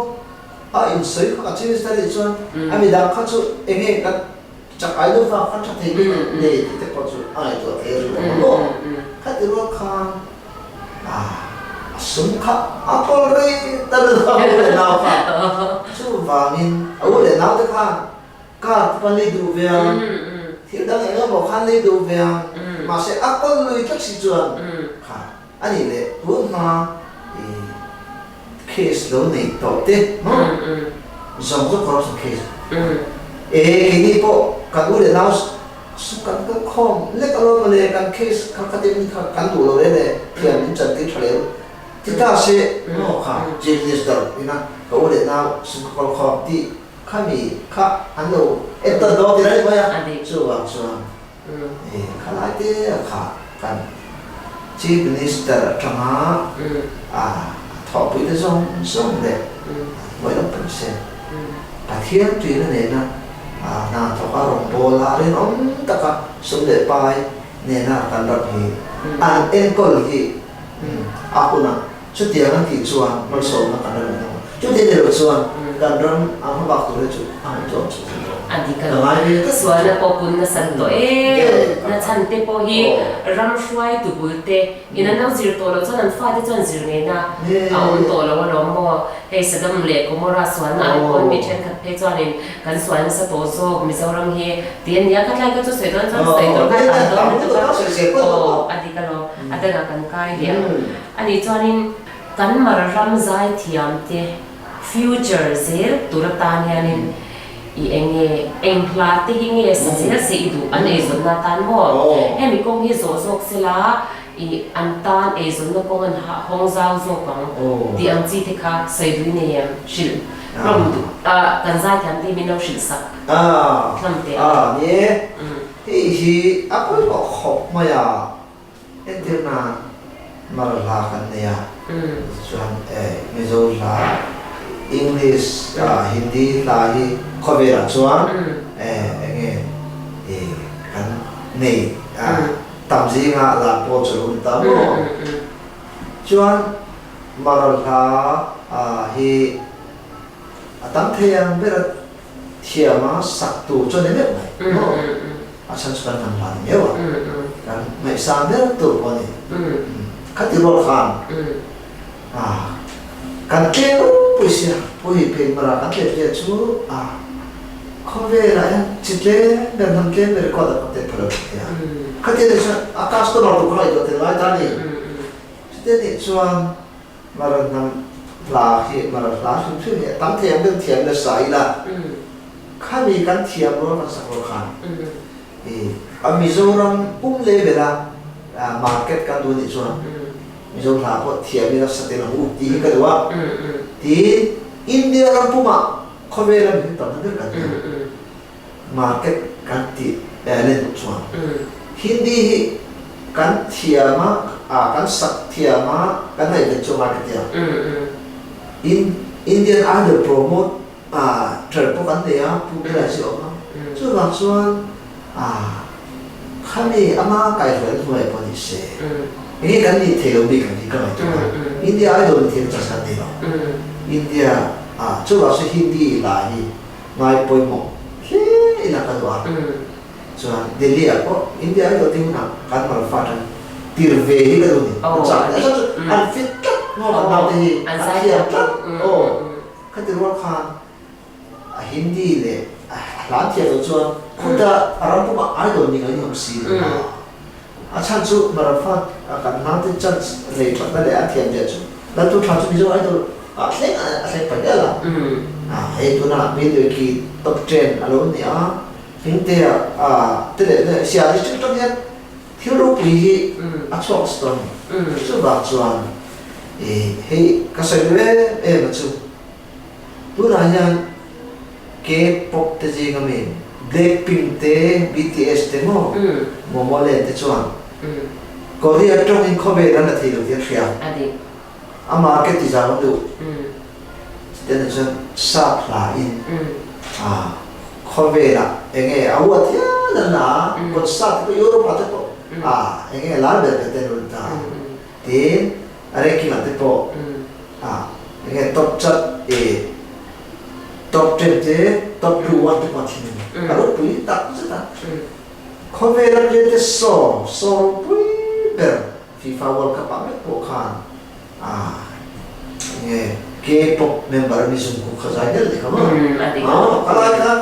a insawi kha ka Chief Minister nih chuan a midang kha chu eng nge kan chak ai deuh vang khan tha thei bik le tih te pawh chu a ngaihtuah thei a rinawm ang aw. Khati rual khan a sum kha a kawl rei ta lutuk a u leh nau kha. Chuvangin a u leh nau te khan Car te pawh an lei duh ve ang, thil dang eng emaw kha an lei duh ve ang, mahse a kawl lui tlat si chuan kha a nih leh tun hma i case lo nei tawh te maw zawng zawng corruption case e keini pawh kan u leh nau sum kan kal khawm lek alawm mawle kan case kha khatin kha kan duh lo reng e thiam min chan tir tha leh ti ta se maw kha Chief Minister ina ka u leh nau sum ka kawl khawm tih Khami kha an lo en tawn dawn ti reng mai a, chuvang chuan khalai te kha kan Chief Minister atanga a thawhpui te zawng zawng leh hnuai lam pawh se Pathian tuina nena hna thawk a rawngbâwl a rinawm taka sum leh pai nena kan ram hi an enkawl hi a hunah Chutiang an tih chuan malsawmna kan ram in awm a, chuti ni lo chuan kan ram a hmabak tur hi chu a ngaihtuah chu thei lo. A dik Ka ngai ve tlat. Sualna pawh pun nasat tawh em? Na chhan te pawh hi ram hruaitu bul te in an lo zir tawh loh chuan an fate chuan zir ngeina a awm tawh lo alawm maw? Hei Sodom leh Gomorrah sualna an pawn mi thenkhat phei chuanin kan sual nasa tawh zawk Mizoram hi ti a nia, khatlai kha chu sawi dawn chuan sawi tur kha tam dawn lutuk a, aw a dik alawm, a dangah kan kai leh ang. A nih chuanin kan mar ram zaithiam te future zel tur atan hianin i eng nge eng hla te hi nge sa zel se i duh an eizawnna atan maw? Hemi kawng hi zawh zawk sela i an tan eizawnna kawng an hawng zau zawk ang tih ang chi te kha sawi dui nei em? Hrilh hlawm duh a kan zaithiam te hi min lo hrilh sak hlawm teh ang. Ni e, hei hi a pawimawh khawp mai a. Entir nan Mara hla kan nei a, chuan Mizo hla, English, Hindi hla hi khawvelah chuan eng nge kan nei tam zinga la pawl chu lo ni ta maw? Chuan Mara hla hi a tam thei ang ber a thiama sak tur chu a ni meuh mai maw? A chhan chu kan hnam hla ni meuh a, kan ngaihsan ber tur pawh a ni. Khati rual khan kan tlem ropui sia, Puhi phei mara kan tlem zia chu khawvelah hian chi tlem ber, hnam tlem ber record a kan tel pha lo thei a. Khati a nih chuan a customer tur kha ngaihtuah tel ngai ta a ni. Chuti a nih chuan Mara hnam hla hi Mara hla hrim hrim hi a tam thei ang deuh thiam nasa ila khami kan thiam rual kan sak rual khan i a Mizoram pum level a market kan duh anih chuan Mizo hla pawh thiam ila sa tel ang u tih hi ka duh a tiin India ram pumah khawvel a mihring tamna ber kan nia market kan tih len duh chuan Hindi hi kan thiam a, kan sak thiam a, kan ngaihven chu market hi a. In Indian Idol promote ther pawh kan nei a, Pu Bela hi a awm a. Chuvang chuan khami ama kaihhruai hnuai pawh ni se, enge kan nih thei lo bik ang hi ka ngaihtuah a. India Idol ni thei chance kan nei lo. India chuvang chu Hindi hla hi ngai pawimawh hle ila ka duh a, chuan Delhi ah pawh India ai tawh ding hunah kan mal fa tan tir ve hi ka duh ni, ka chak ni, a chhan chu an fit tlat maw kan naute hi an thiam tlat aw khati rual khan a Hindi leh a hla an thiam loh chuan khuta a ram pumah idol ni ngai ni awm si lo a, a chhan chu Marafa kan naute chance nei thatna leh an thiam zia chu Laltu tha chu Mizo Idol ah thleng a thleng pah hial a, hei tunah video khi top ten a lo ni a, Hmingtea te leh leh Sial district atang hian thil ropui hi a chhuak nasa tawh a ni. Chuvang chuan hei ka sawi duh em em a chu tunah hian K-pop te zing ami Blackpink te BTS te maw Momoland te chuan Korea tawngin khawvel an la thei lo tih an hria. A market ti zau an duh. Te nih chuan sap hla in khawvelah eng nge a huat hial an la a, concert te pawh Europe ah te pawh eng nge lar ber ber te an rawn ta a. Tin, a ranking ah te pawh eng nge top chat top ten te top two one te pawh a thin a ni. A ropui tak zet a. Khawvela player te saw saw ropui ber FIFA World Cup ah mek pawh khan enge K-pop member ami Jungkook kha zai del leh kha maw? A lai kha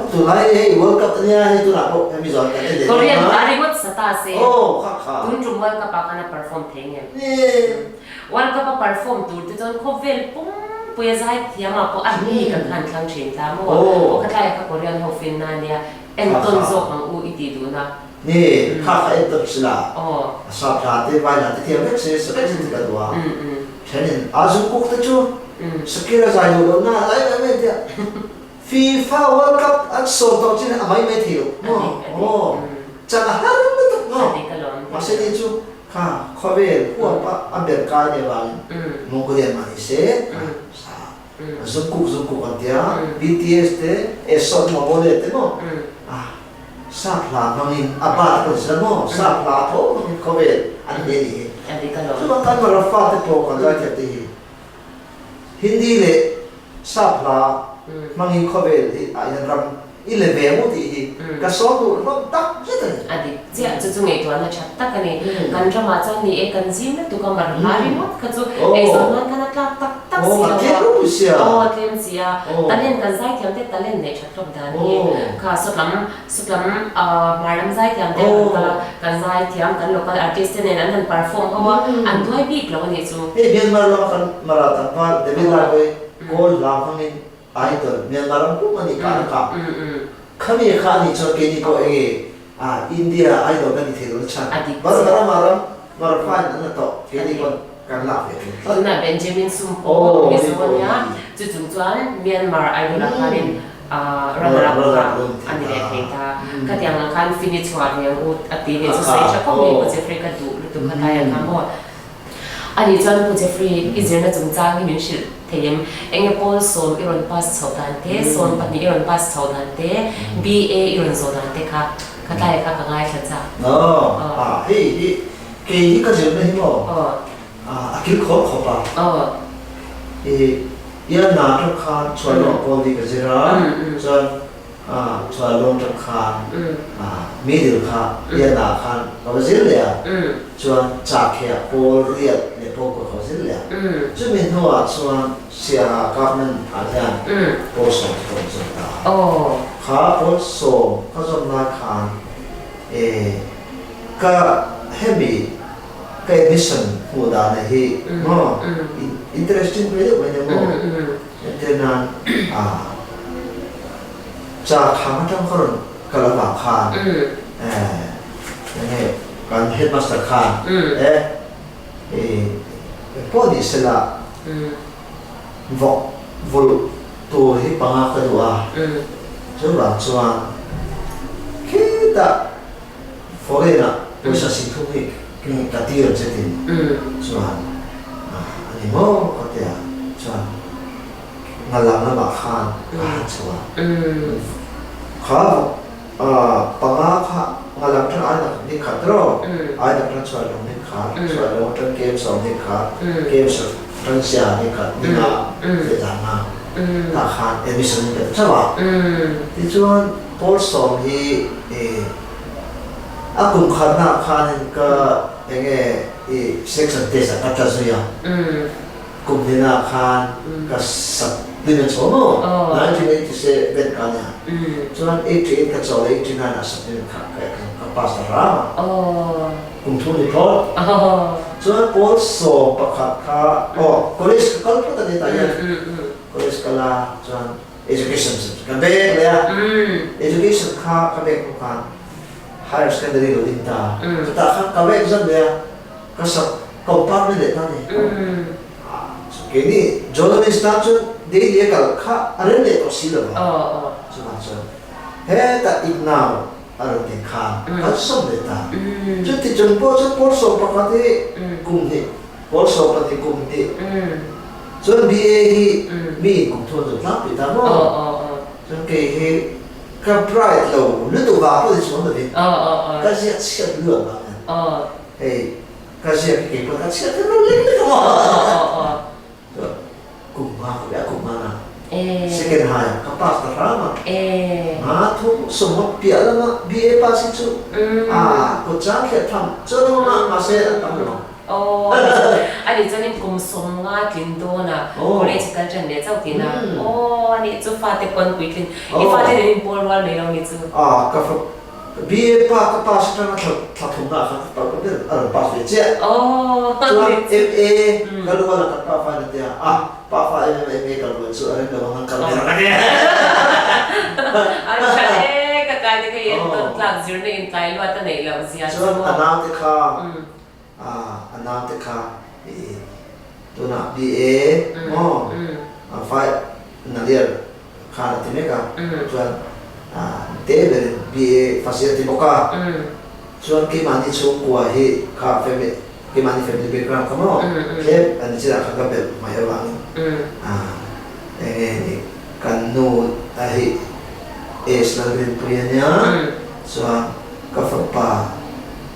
tunlai hei World Cup ania hei tunah pawh hemi zawn kan en leh dawn a. Korean a ringawt sa ta se. Aw kha kha. Tun tum World Cup ah khan a perform thei ngem? World Cup a perform tur te chuan khawvel pumpui a zai thiam ah pawh a mi kan khan thlang thin ta maw? Aw khatlai ah kha Korean ho finna ania Entawn zawk ang u i tih duhna. Ni, kha kha entawn si la. A sap hla te, vai hla te thiam vek se, sa vek se ti ka duh a. Thenin a Jungkook te chu Shakira zai duh lohna a lai mai mai tia. FIFA World Cup an sawm tawh chin a mai mai thei lo maw? Aw, chan a har lutuk maw? Mahse ni chu kha khawvel huapa a ber kai nih avangin Mongolian mah ni se kha sa. Jungkook Jungkook an tia, BTS te, Eson Mabole te maw ah sap hla hmangin a bat pawh zia maw sap hla tho hmangin khawvel an hle nih hi. Chuvang kan Mara fate pawh kan zaithiam te hi Hindi leh sap hla hmangin khawvel hi ah hian ram I le ve maw tih hi ka sawn duh hlawm tak zet a ni. A dik chiah, chu chu ngaihtuahna that tak a ni. Kan ramah chuan ni e, kan zim lutuk a, mar hla ringawt kha chu eizawn nan khan a tlak tak tak si lo a. Aw, a tlem si a. Talent kan zaithiam te talent neih that hlawm dan hi kha sawtlam sawtlam hmar lam zaithiam te an kal a, kan zaithiam kan local artist te nen an han perform ho a, an duai bik lo a nih chu. Hei Myanmar lama kan mara tlangval David Lai pawh hi kawl hla hmangin Idol, Myanmar ram pum a nih kha an kah. Khami kha a nih chuan keini pawh enge India Idol kan ni thei lo na chhan. Burma rama ram Mara in an la tawh keini pawn kan lak ve thei tlat. Tunah Benjamin Sum pawh Mizo a nia, chu chung chuan Myanmar Idol ah khanin runner up kha a ni leh thei ta. Khatiang ang khan fini chhuah ve ang u a ti nih chu sawi tha khawp mai Pu Jeffrey ka duh lutuk kha tlaiah kha maw. A nih chuan Pu Jeffrey, i zirna chungchang hi min hrilh thei em? Enge pawl sawm i rawn pass chhoh dan te, sawm pahnih i rawn pass chhoh dan te, BA i rawn zawh dan te kha ka tlai kha ka ngaithla chak. Aw, a hei hi kei hi ka zirna hi maw a kil khawp khawp a. I Ian-na atang khan Chhuailawng pawl hi ka zir a, chuan Chuan lawng tang khan middle kha Ian-ah khan ka va zir leh a, chuan Chakheah pawl riat leh pawl pawh ka va zir leh a. Chumi hnuah chuan Siaha government ah hian pawl sawm chu ka rawn zawm ta a. Kha pawl sawm ka zawm lai khan ka hemi ka admission hmuh dan hi maw interesting ve deuh mai nia maw. Entirnan, Cha khang atang ka rawn kal avang khan enge kan headmaster khan e engpawh ni sela vawk vulh tur hi panga ka duh a, chuvang chuan khitah foreign ah pawisa singthum hi ka tir ang che tin chuan a ni maw ka ti a, chuan Ngalang lamah khan ka han chho a, kha panga kha Ngalang tan ai nak ni khat ro, ai nak tan chhuah lawng ni khat, chhuah lawng tan kem sawm ni khat, kem sawm tan sia ni khat, ni nga leh dan nga tah khan admission in ka ti chauh a. Tichuan pawl sawm hi a kum khatnaah khanin ka enge i selection test ah ka tla zui a. Kum hnenah khan ka supplement chho maw? 1987 ka nia. Chuan 88 ka chawl a, 89 ah supplement kha ka pass ta hram a. Kum thum ni phawt. Chuan pawl sawm pakhat kha aw college ka kal phawt a ni tah hian. College kal a chuan education ka bek leh a. Education kha ka bek hnu khan higher secondary lo ding ta. Chutah khan ka va exam leh a. Ka sak compartment leh ta ni. Keini journalist tan chuan daily a kal kha a rem leh tawh si lo va. Chuvang chuan hetah iknau a rawn din khan kan sawm leh ta. Chuti chung pawh chuan pawl sawm pakhat hi kum hnih, pawl sawm pahnih kum hnih. Chuan BA hi mi in kum thun chu tlangpui ta maw? Chuan kei hi ka bright lo lutuk vang pawh ni chuang lovin ka ziak chhiat luat vang hian hei ka ziak hi kei pawh ka chhiat vek lo lek lek a maw? Chuan kum nga ka be a kum nga na second high ah ka pass ta hram a, nga thum sawmnga piah lama BA pass hi chu a kut chang thliah tham chuan a awm a mahse a tam lo ang. Aw a ni chuan a nih chuanin kum 50 tlin dawnah college kal ṭan leh chauh tihna aw a nih chu fate pawn puitlin i fate nen in pawl rual mai lo ni chu. A ka fa BA pa ka pass atanga thla thla thumna ah khan ka pa ber a rawn pass ve chiah. Aw a nih chu. Chuan MA ka lu a la kan pa fa in a tia a pa fa em em a MA kal rual chu a rem lo ang an kal ber ang a tia. A ṭha e ka kai te kha i entawn tlak zirna in tlai luat a neih loh zia chu maw. Chuan a naute kha A naute kha i tunah BA maw final year khan a ti mek a, chuan te berin BA first year a ti bawk a, chuan keimahni chhungkua hi kha family keimahni family background kha maw tlem an chinah khan ka belh mai avangin eng nge ni kan nu a hi age Lalrinpuii a nia, chuan ka fapa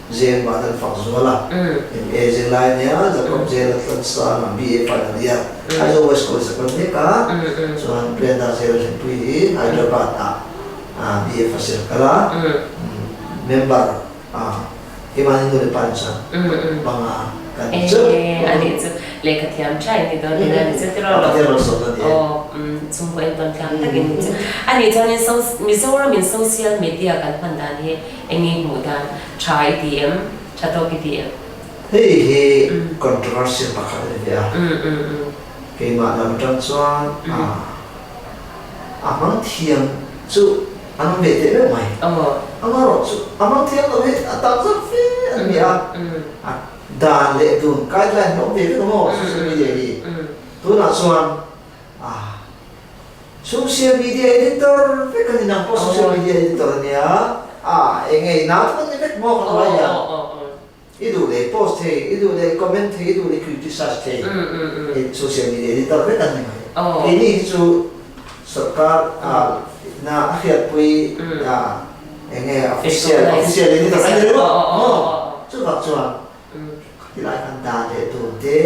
Zeng van an fak zual a, MA zirlai nia Jacob Zel a tlan sang a, BA final year Aizawl West College a kal mek a, chuan Brenda Zel Hlimpui hi Hyderabad ah BA first year a kal a, member keimahni nu leh pa in chuan panga kan ni chu. A nih chu lehkha thiam tha in ni dawn eng a ni chu tiraw lo. Pathian malsawmna ni e. Aw chhungkaw entawn tlak tak in ni chu. A nih chuanin Mizoram in social media kan hman dan hi Eng nge hmuh dan tha i ti em? Tha tawk i ti em? Hei hi controversial pakhat a ni ve a. Keimah lam atang chuan a hmang thiam chu an awm ve teh meuh mai. Amaherawh chu a hmang thiam lo hi a tam zawk fe an ni a. A dan leh dun guideline hi a awm ve vek ang aw social media hi. Tunah chuan Social media editor vek a ni nang pawh social media editor a nia a eng nge i nau te pawh ni vek maw ka lo ai a i duh leh i post thei i duh leh i comment thei i duh leh i criticize thei i social media editor vek an ni mai keini hi chu sorkar na a hriatpui a eng nge official official editor an ni ringawt maw chuvang chuan Khati lai khan dan leh tur te,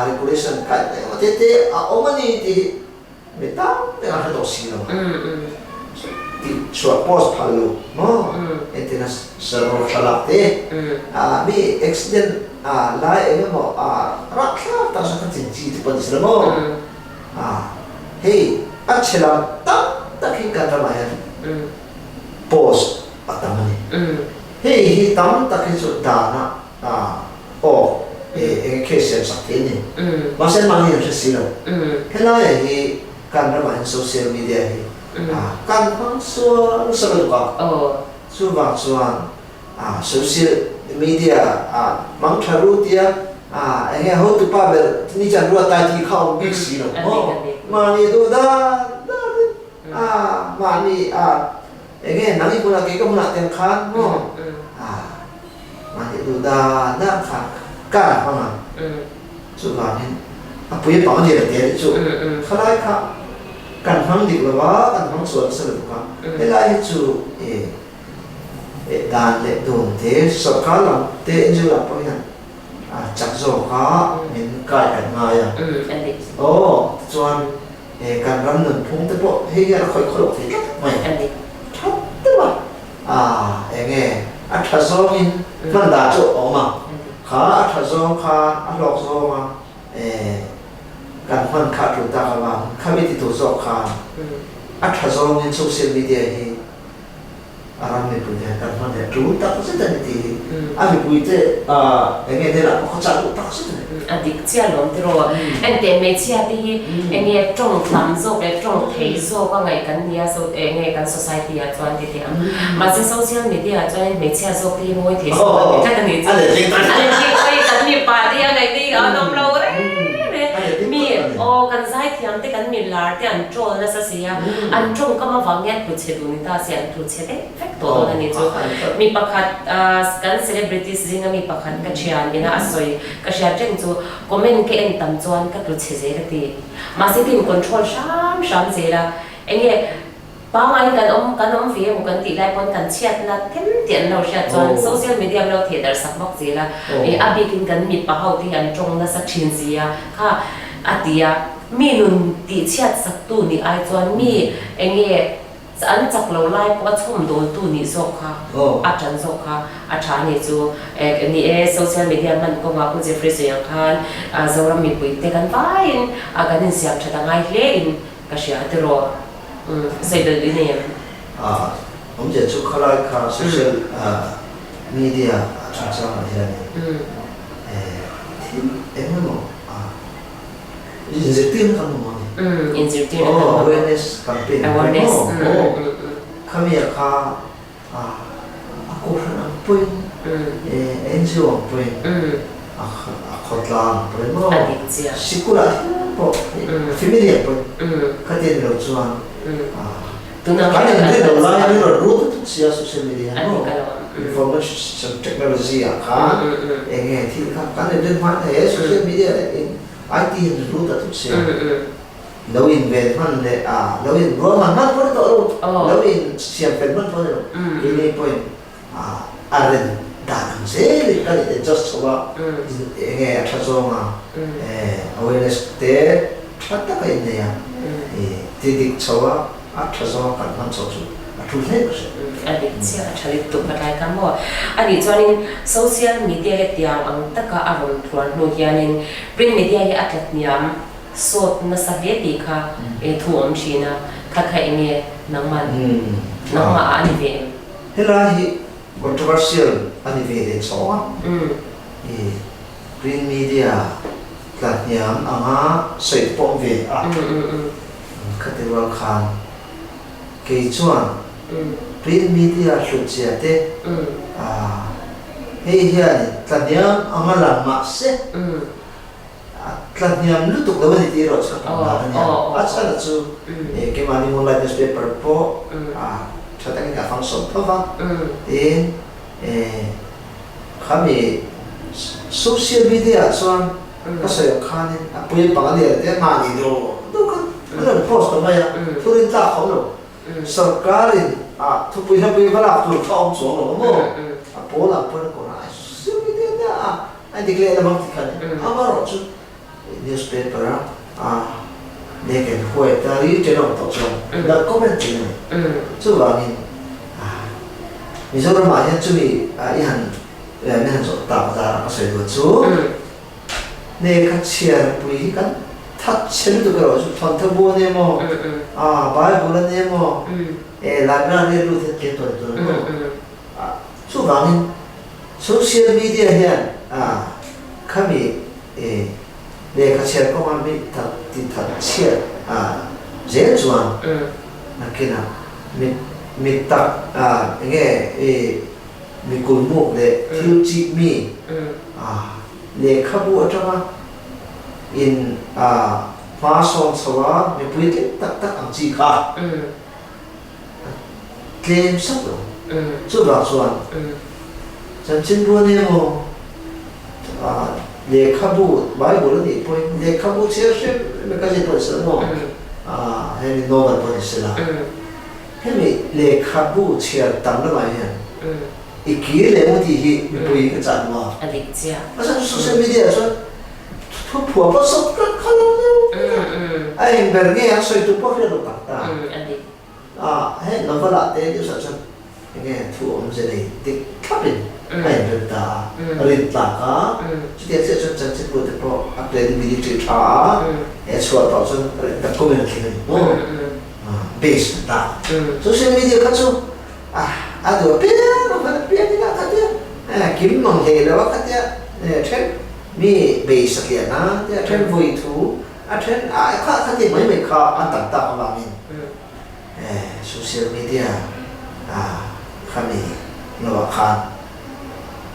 regulation kaih leh emaw te te a awm a ni tih hi mi tam tak an hre tawh si lo a. Tih chhuah post phal lo maw? Entirna server thlalak te, mi accident lai eng emaw rapthlak tak zawk kha chin chi te pawh ni si lo maw? Hei a chhe lam tam tak hi kan ramah hian post a tam a ni. Hei hi tam tak hi chu dana aw eng case siam sak thei a ni. Mahse mahni an hre si lo. Helai hi kan ramah hian social media hi kan hmang sual nasa lutuk a. Chuvang chuan social media hmang tha ru tia eng nge hotupa ber ni chan ruat tai tih kha awm bik si lo maw. Mahni duh dan danin mahni Eng nge nang i hmunah kei ka hmunah ten khan maw? Mahni duh dan dan kha kar a hmang ang. Chuvangin a pui a pang a ni lo teh anih chu. Khalai kha kan hmang dik lo a, kan hmang sual nasa lutuk a. Helai hi chu dan leh dun te sorkar lam te NGO lam pawh hian chak zawk a min kai kan ngai a. Aw tichuan He kan ram nunphung te pawh hei hian a khawih khawlh thei tlat mai. A ni. Tha deuh a, ah eng nge a tha zawngin hman dan chu a awm a, kha a tha zawng khan a hlawk zawng a eh kan hman kha a tul tak avang khami ti tur zawk khan a tha zawngin social media hi A ram mipuite hian kan hman leh tul tak zet a ni tih hi a mipuite eng nge hnenah pawh khaw chah duh tak zet a ni. A dik chiah lawm tiraw. Enteh hmeichhia te hi eng nge tawng tam zawk leh tawng thei zawk a ngaih kan nia so eng nge kan society ah chuan ti teh ang. Mahse social media ah chuan hmeichhia zawk te hi ngawi thei zawk an ti tlat a ni chu. A letling tak A letling mai kan mipa te hi a ngaih te hi an awm lo reng reng. Mi aw kan zaithiam te kan milar te an troll nasa si a, an tawngkam avang hian tlu chhe duh ni ta se an tlu chhe vek vek. vek tawh dawn a nih chu. Mi pakhat kan celebrities zinga mi pakhat ka thian ina a sawi ka hriat reng chu comment ka en tam chuan ka tlu chhe zel a ti. Mahse tin control hram hram zel a, enge Pangaiin kan awm kan awm ve emaw kan tih lai pawn kan chhiatna them tih an lo hriat chuan social media an lo theh darh sak vak zel a, ih a bikin kan mipa ho te hi an tawng nasa thin si a kha a ti a, mi nun tih chhiat sak tu nih ai chuan mi eng nge an chak lo lai pawh a chhawm dawl tu nih zawk kha a tan zawk kha a tha a nih chu ni e social media hman kawngah Pu Jeffrey sawi ang khan Zoram mipui te kan vaiin kan insiam that a ngai hle in Ka hria a tiraw? Umm, sawi belh duh nei em? A, awmzia chu khalai kha social media a chungchangah hianin thil eng emaw a inzirtirna kan mamawh a ni. Umm, inzirtirna kan mamawh. Aw, awareness campaign ang Awareness, maw? Aw, khami-ah kha a kohhran ang pawhin, NGO ang pawhin, a khawtlang ang pawhin maw, sikulah hian pawh, family ang pawhin khati a ni lo chuan kan inrin lo lai a ni rawn rut tut si a social media hian maw, information technology ah khan eng nge thil kha kan inrin hman thei e, social media leh IT hian rawn rut ta tut si a. Lo in ven hman leh a, lo in ruahman hman pawh ni tawh lo, lo in siam fel hman pawh ni lo, keini pawhin a ren dan ang zelin kan in adjust chho a, eng nge a tha zawng a, awareness te tha taka in nei a, ti dik chho a, a tha zawng a kan hman chho chu a tul hle ka hria. A dik chiah, a tha lutuk ka tlai ta maw? A nih chuanin social media hetiang ang taka a rawn tluan hnu hianin print media hi a tla hniam Sawt nasa hle tih kha e thu awm thin a, kha kha eng nge nangman nangmah ah a ni ve em? Helai hi controversial a ni ve leh chhawng a, i print media tla hniam anga sawi pawh awm ve a, khati rual khan kei chuan print media hlut zia te hei hian tla hniam anga lang mahse, A tla hniam lutuk lo a ni tih erawh chu ka pawm dan a nia. A chhan chu keimahni Moonlight newspaper pawh tha takin a function tho va, tin khami social media ah chuan ka sawi ang khanin a pui a pang a nia te mahni deuh deuh khan an rawn post ta mai a, thurin tlak ho lo. Sarkarin a thupui hlapui va lak tur kha a awm chuang lo maw? A pawl ang pawn a kawr a, social media nia a A dik leh lamang ti khan amaherawh chu newspaper a black and white a written a awm tawh chuan la comment thin a ni. Chuvangin Mizoramah hian chumi i han mi han zawh tak zarah ka sawi duh chu lehkha chhiarpui hi kan that chhe lutuk erawh chu thawnthaw bu a ni emaw Bible a ni emaw library a lut hian tlem tawh ni tur a ni maw? Chuvangin social media hian khami lehkha chhiar kawnga mi that ti that chhiat zel chuan nakinah mi tak enge mi kulmuk leh thil chik mi lehkhabu atanga in hma sawn chho a mipui tlem tak tak ang chi kha tlem sap lo. Chuvang chuan chanchin rual emaw lehkhabu, Bible a nih pawhin lehkhabu chhiar hrim hrim magazine pawh ni sela maw, hemi novel pawh ni sela, hemi lehkhabu chhiar tam lamah hian i kir leh maw tih hi mipui ka chah duh a. A dik chiah. A chhan chu social media ah chuan thu phuah pawh sawt tlat kha lo deuh a eng ber nge an sawi tur pawh hriat lo tak ta. A dik. A heng novel ah te news ah chuan enge thu awmze nei dik thlap in a inrem ta a, a rin tlak a, chutiang chiah chuan chanchinbu te pawh a credibility tha a, he chhuah tawh chuan document a thleng a ni maw? Base a ta. Social media kha chu a duh apiang a hman apiang ila khatia kim mang hlei lo a khatia then mi base a tlian a tia then vawi thu A then a kha kha ti mai mai kha an tam tak avangin social media ah khami lo ah khan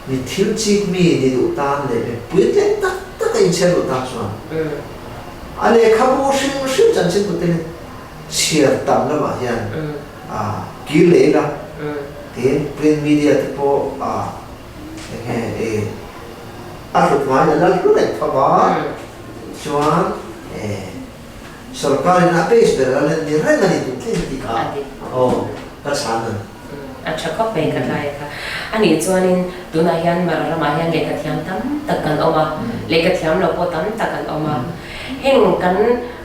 mi thil chik mi ni duh tan leh mi puitling tak tak a inchhiar duh tan chuan a lehkhabu hrim hrim chanchin kut te chhiar tam lamah hian kir leh ila. Tin, print media te pawh eng nge i a hlut ngaiin a lal hlu reng tho va, chuan sorkarin a base ber a len ni reng a ni tun thleng tih kha aw ka chhan a ni. A tha khawp mai ka tlai kha. A nih chuanin tunah hian Mara ramah hian lehkha thiam tam tak kan awm a, lehkha thiam lo pawh tam tak an awm a. Heng kan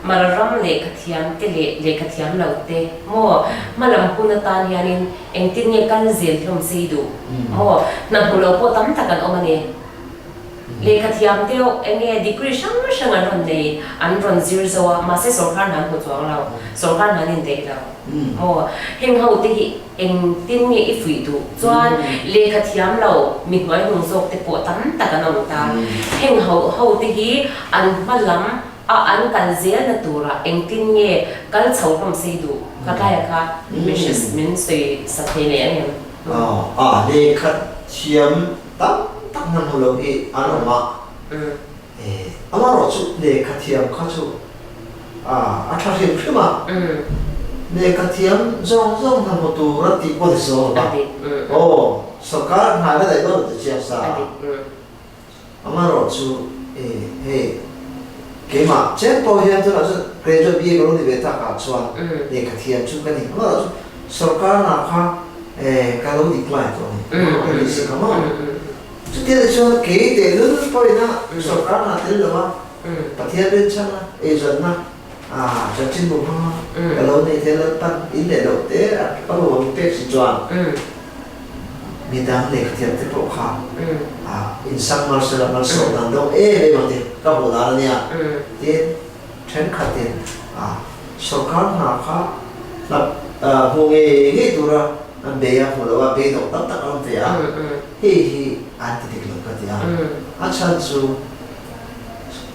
Mara ram lehkha thiam te leh lehkha thiam lo te maw hmalam hun atan hianin Engtin nge kal zel hlawm sei duh maw? Hna hmu lo pawh tam tak an awm a ni. Lehkha thiam deuh eng nge degree hrang hrang an rawn nei, an rawn zir zo a, mahse sawrkar hna an hmu chuang lo, sawrkar hna an indaih lo maw? Heng ho te hi engtin nge i fuih duh? Chuan lehkha thiam lo mi hnuaihnung zawk te pawh tam tak an awm ta. Heng ho ho te hi an hma lam A an kal zelna turah engtin nge kal chho hlawm sei duh? Ka tlaia kha min hre min sawi sa thei leh ang em? A lehkha thiam tam tak hna hmu lo hi an awm a, amaherawhchu lehkha thiam kha chu a tha hrim hrim a, lehkha thiam zawng zawng hna hmu tur a tih pawh ni si lo va, aw sawrkar hna la daih dawn lo ti chiang sa a. Amaherawhchu hei keimah chen pawh hian tunah chuan graduate BA ka lo ni ve tak ah chuan lehkha thiam chu ka ni. Amaherawhchu sorkar hna kha ka lo decline tawh a ni. Ka ni si kha maw? Chutia ni chuan kei tehlul pawhin a sorkar hna tel lo a, Pathian rinchhan a, eizawnna chanchinbu hmanga ka lo nei thei Lalpan in leh loh te a ruang pek si chuan Midang lehkhathiam te pawh kha insang malsawm malsawm dan dawng em em ang tih ka hmuh dan a nia. Tin, thenkhatin sorkar hna kha hmu ngei ngei tura an bei a, hmu lo a, beidawng tam tak an awm ve a, hei hi an ti dik lo ka ti a. A chhan chu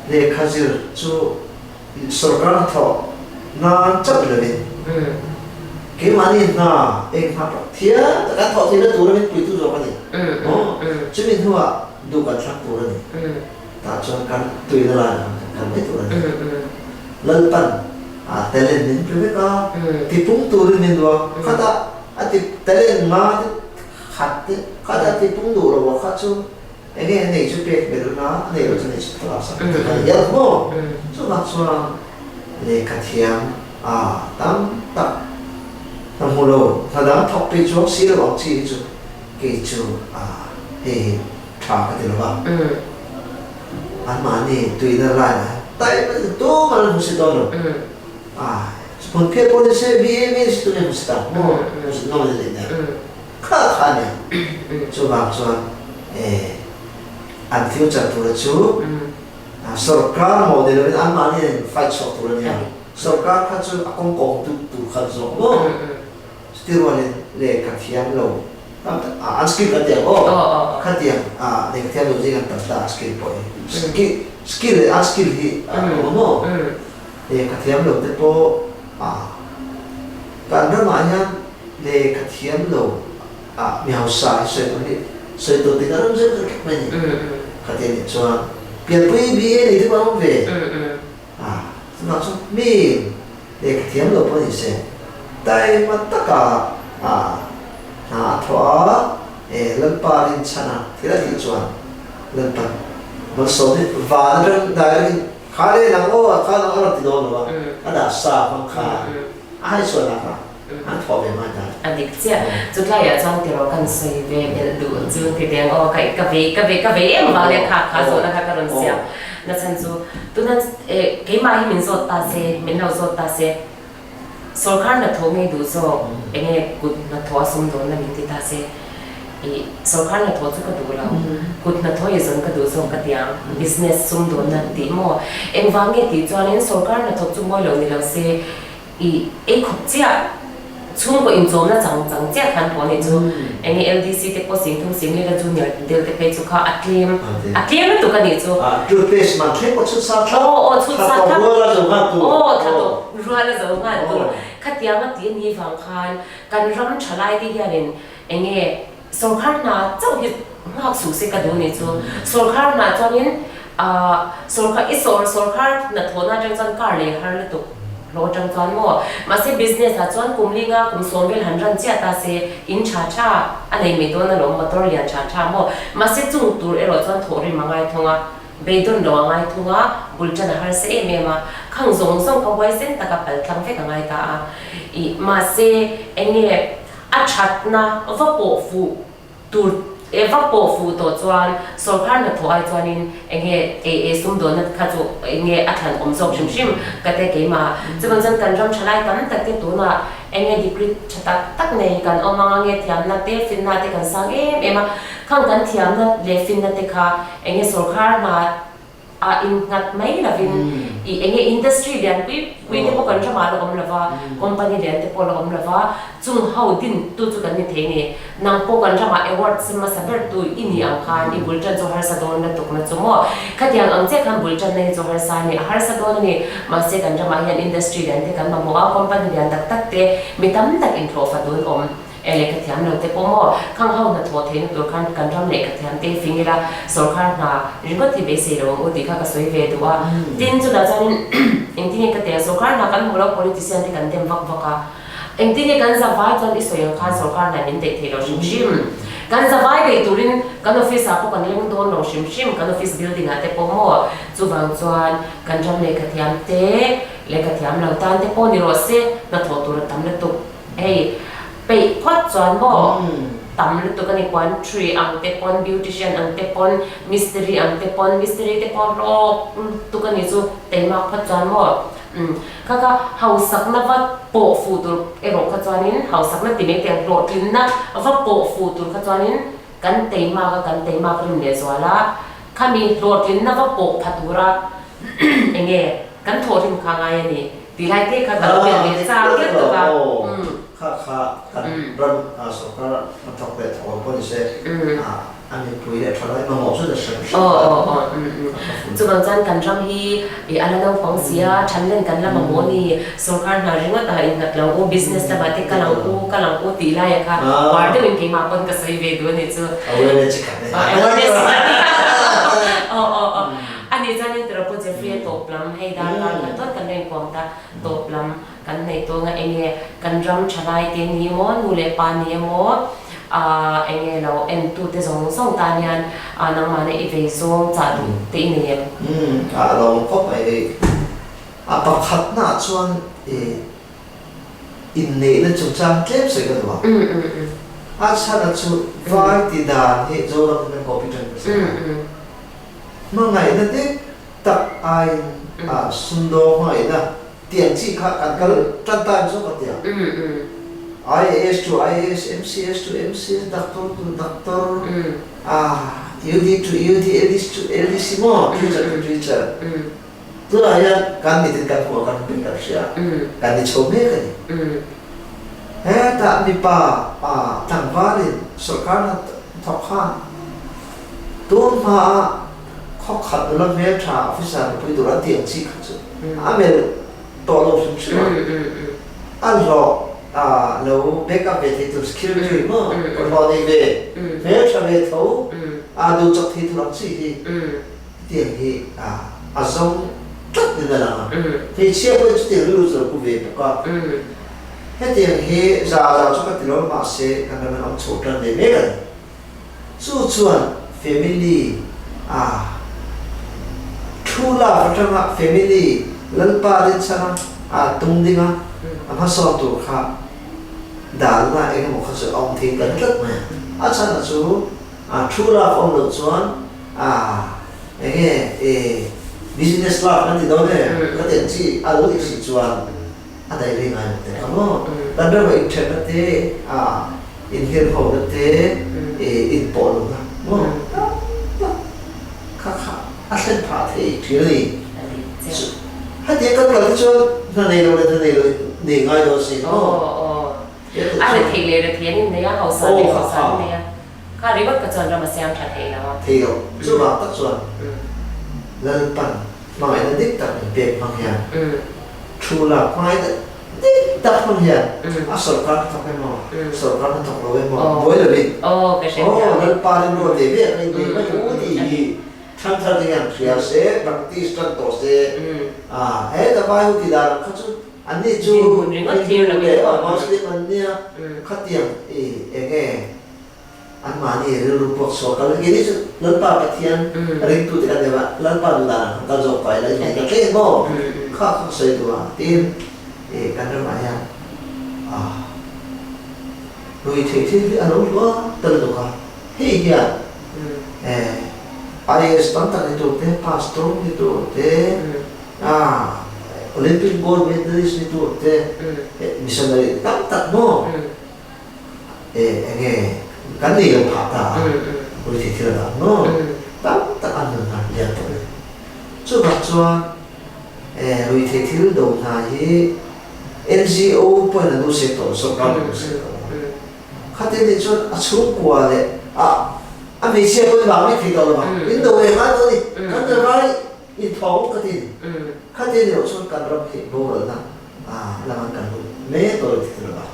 lehkha zir chu Sorkar hnathawh nan chauh lovin keimahni hna eng hna pawh thiam tak an thawh theihna tura min puitu zawk a ni maw? Chumi hnuah duh kan thlak tur a ni. Tah chuan kan tuina lai ah kan kal mai tur a ni. Lalpan talent min pe vek a, tipung turin min duh a, khatah a ti talent nga te khat te khatah tipung duh lo a kha chu Enge a nei chu pek belh na, a nei lo chu nei chu tho a sak tih a ni hial maw? Chuvang chuan lehkha thiam a tam tak hna hmu lo, hna dang thawk peih chuang si lo ang chi hi chu kei chu a hei hi tha ka ti lo va. Anmahni tuina line ah hian taima chu tumah an hmu si dawn lo. A hmun phiat pawh ni se BA mi si tunge hmu si ta maw? Hmu si nawm a ni leh nia. Kha kha a nia. Chuvang chuan an future tura chu sorkar maw ni lovin anmahni an in fight chhuak tur a nia. Sorkar kha chu a kawng kawng tu tur kha zawk maw? Chuti rualin lehkha thiam lo tam tak an skill kan ti ang aw. Khatiang lehkha thiam lo zing an tam ta skill pawh hi. Skill leh unskill hi a awm maw? Lehkha thiam lo te pawh kan ramah hian Lehkha thiam lo ah mi hausa hi sawi tur hi sawi tur dik a ram zeuh zeuh tlat mai ni. Khati anih chuan pianpui BA nei te pawh an awm ve. Ah chuvang chuan mi lehkha thiam lo pawh ni se taima taka ah hna a thawh a e Lalpa rinchhan a thil a tih chuan Lalpan malsawm hi van atang direct in kha le nang aw kha nang a rawn ti dawn lo a a dah sa hmang kha a haisual ah kha. An thawh ve mai ta. A dik chiah. Chutlaiah chuan tiraw kan sawi ve belh duh chu ti teng aw ka ka vei ka vei ka vei em vang leh kha kha zawhna kha ka rawn siam. Na chhan chu tuna keimah hi min zawt ta se min lo zawt ta se sawrkar hnathawh ngei duh zawk enge kut hnathawh a sum dawnna min ti ta se ih sawrkar hnathawh chu ka duh lo kut hnathawh i zawn ka duh zawk ka ti ang business sum dawnna tih maw engvang nge tih chuanin sawrkar hnathawk chu mawi lo ni lo se I ei khawp chiah, chhungkaw inchawmna chang chang chiah khan pawh anih chu. Enge LDC te pawh Singthum Singlila Junior deuh te phei chu kha a tlem, a tlem lutuk anih chu. Toothpaste man thleng pawh chhut sa thlap, Aw aw chhut sa thla tawp thlap. rual a zo nghal tur. Aw thla tawp rual a zo nghal tur. Khatiang a ti anih vang khan kan ram thalai te hianin enge sawrkhar hna chauh hi nghak suh se ka duh anih chu. Sawrkhar hna chuanin ah sawrkhar i sawr sawrkhar hnathawhna atang chuan kar lei har lutuk. Hlawh atang chuan maw? Mahse business ah chuan kum linga kum sawm vel han ran chiah ta se in tha tha a nei mai dawn alawm motor lian tha tha maw? Mahse chung tur erawh chuan thawhrim a ngai thung a, beidawn lo a ngai thung a, bul tan a harsa em em a, khang zawng zawng kha huaisen taka pal tlang vek a ngai ta a. Ih mahse enge a thatna va pawh fuh Tur e vak pawh fuh tawh chuan sawrkar hnathawh ai chuanin enge ei ei sumdawnna kha chu enge a thlan awm zawk hrim hrim ka te keimah. Chuvang chuan kan ram thalai tam tak te tunah enge degree tha tak tak nei kan awm ang a nge thiamna te finna te kan sang em em a, khang kan thiamna leh finna te kha enge sawrkar hna a innghat mai lovin i enge industry lian pui pui te pawh kan ramah la awm lova, company lian te pawh la awm lova, chung ho din tu chu kan ni thei ni. Nang pawh kan ramah award sem hmasa ber tu i ni ang khan i bul tan chu harsa dawn lutuk na chu maw? Khatiang ang chiah khan bul tan na hi chu harsa a ni, a harsa dawn a ni. Mahse kan ramah hian industry lian te kan mamawh a, company lian tak tak te mi tam tak inhlawhfa dun awm. E lehkha thiam lo te pawh maw, khang ho hna thawh theihna tur khan kan ram lehkha thiam te fing ila sawrkar hna ringawt hi beisei lo ang u tih kha ka sawi ve duh a. Tin, chutah chuanin engtin nge ka ti a, sawrkar hna kan hmu lo, politician te kan dem vak vak a. Engtin nge kan zavai chuan i sawi ang khan sawrkar hna min daih thei lo hrim hrim. Kan zavai daih turin kan office ah pawh kan leng dawn lo hrim hrim, kan office building ah te pawh maw. Chuvang chuan kan ram lehkha thiam te, lehkha thiam lo tan te pawh ni rawh se, hna thawh tur a tam lutuk. Hei peih phawt chuan maw tam lutuk a ni puan tree ang te pawn beautician ang te pawn mistiri ang te pawn mistiri te pawh hlawk lutuk a ni chu teimak phawt chuan maw umm kha kha hausakna va pawh fuh tur erawh kha chuanin hausakna ti mai teh hlawhtlinna va pawh fuh tur kha chuanin kan teimak a kan teimak rim leh zual a khami hlawhtlinna va pawh pha tura enge kan thawhrim kha ngai a ni. Ti lai te kha ka lo tel ve chak lutuk a. Kha kha kan ram sawrkar hnathawk leh thawk ang pawh ni se, a mipui leh thalai mamawh chu ta hrim hrim a. Chuvang chuan kan ram hi a la naupang si a, thanlen kan la mamawh a ni. Sawrkar hna ringawt ah innghat lo u, business lamah te kal ang u, kal ang u tih laia kha uar deuhin keimah pawn ka sawi ve duh a nih chu. Awareness chi khat e. Awareness. Aw aw aw. A nih chuanin Tirapu Jeffrey a tawp lam hei darkar khat dawt kan rawn kawm ta, tawp lam kan nei tawng a enge kan ram thalai te ni emaw nu leh pa ni emaw aah enge lo en tu te zawng zawng tan hian aah nangmahna i vei zawng chah duh te i nei em? Umm a lo awm khawp mai hei. A pakhatna ah chuan i inneihna chungchang tlem sawi ka duh a. A chhan a chu vai ti dan hi Zoram hian copy tan ka hria a. Hmangaihna dik tak aiin a sumdawng hmangaihna tih ang chi kha kan kal tan ta em zawk a tia. IAS to IAS, MCS to MCS, Doctor to Doctor, UD to UD, LDC to LDC maw, Teacher to Teacher. Tunah hian kan mitin kan hmu a, kan hmuin kan hria, kan ni chho mek a ni. Hetah mipa tlangvalin sawrkar hna thawk khan Tun hmaa khaw khat nula hmeltha officer nupui tur an tih ang chi kha chu a melh tawh lo hrim hrim a, a hlawh lo back up ve thei tur security maw hlawh nei ve hmeltha ve tho a duh chawk thei tur ang chi hi hetiang hi a zawng tlat niin a lang a, hmeichhia pawhin chutiang rilru chu a lo pu ve bawk a, hetiang hi za za chu ka ti lo mahse kan ram in awm chhoh tan ve mek a ni. Chu chuan family a thu lak atanga family Lalpa rinchhana a tum ding a, a hmasawn tur kha dalna eng emaw kha chu a awm thei ta tlat mai a. A chhan a chu a thu lak awm loh chuan a eng nge e business lak kan ti dawn e ka ti ang chi a lo tih si chuan a daih rei ngai lo teh ang aw. Kan ramah inthenna te a Inhirhona te inpawh lohna maw tak tak kha kha a thlen phah thei thin a ni. Hetiang kan kal te chuan hna nei lo leh hna nei lo nei ngai dawn si maw? A rethei leh rethei an innei a, hausa leh hausa an innei a, kha ringawt kha chuan ram a siam tha thei lo a. Thei lo, chuvang tak chuan Lalpan hmangaihna dik tak min pek hmang hian thu lak hmangaih Dik tak hmun hian a sawrkar hnathawk emaw, sawrkar hnathawk lo emaw buai lovin, Aw Lalpa rilru ve ve ang in nei mai u tih hi thangthar te hian hria se, practice tan tawh se, he ta vai ho tih dan ang kha chu Anni chu Hindu leh Muslim an nia, khatiang i enge anmahni rilru puak chhuak kal nge ni chu Lalpa Pathian ringtu te kan ni a, Lalpa duh dan ang kal zawk pa ila i nei ta tlem maw? Kha kha ka sawi duh a, tin i kan ramah hian rui theih thil hi a lo hluah ta lutuk a, hei hian IAS tam tak ni tur te, Pastor ni tur te, Olympic gold medalist ni tur te, missionary tam tak maw? Enge kan nei lo phah ta a, ruithei thil a dah maw? Tam tak an nun hna lian tawh a ni. Chuvang chuan ruithei thil do hna hi NGO pawhin an lu sek tawh lo, sorkar pawhin an lu sek tawh lo. Khatin nih chuan a chhungkua leh a a hmeichhia pawhin vang vek thei tawh lo vang. In do leh ngai tawh a ni. Kan ral inthawng ka ti a ni. Khatin nih loh chuan kan ram hi boralna lam an kan lut mek tawh lo ti lo va.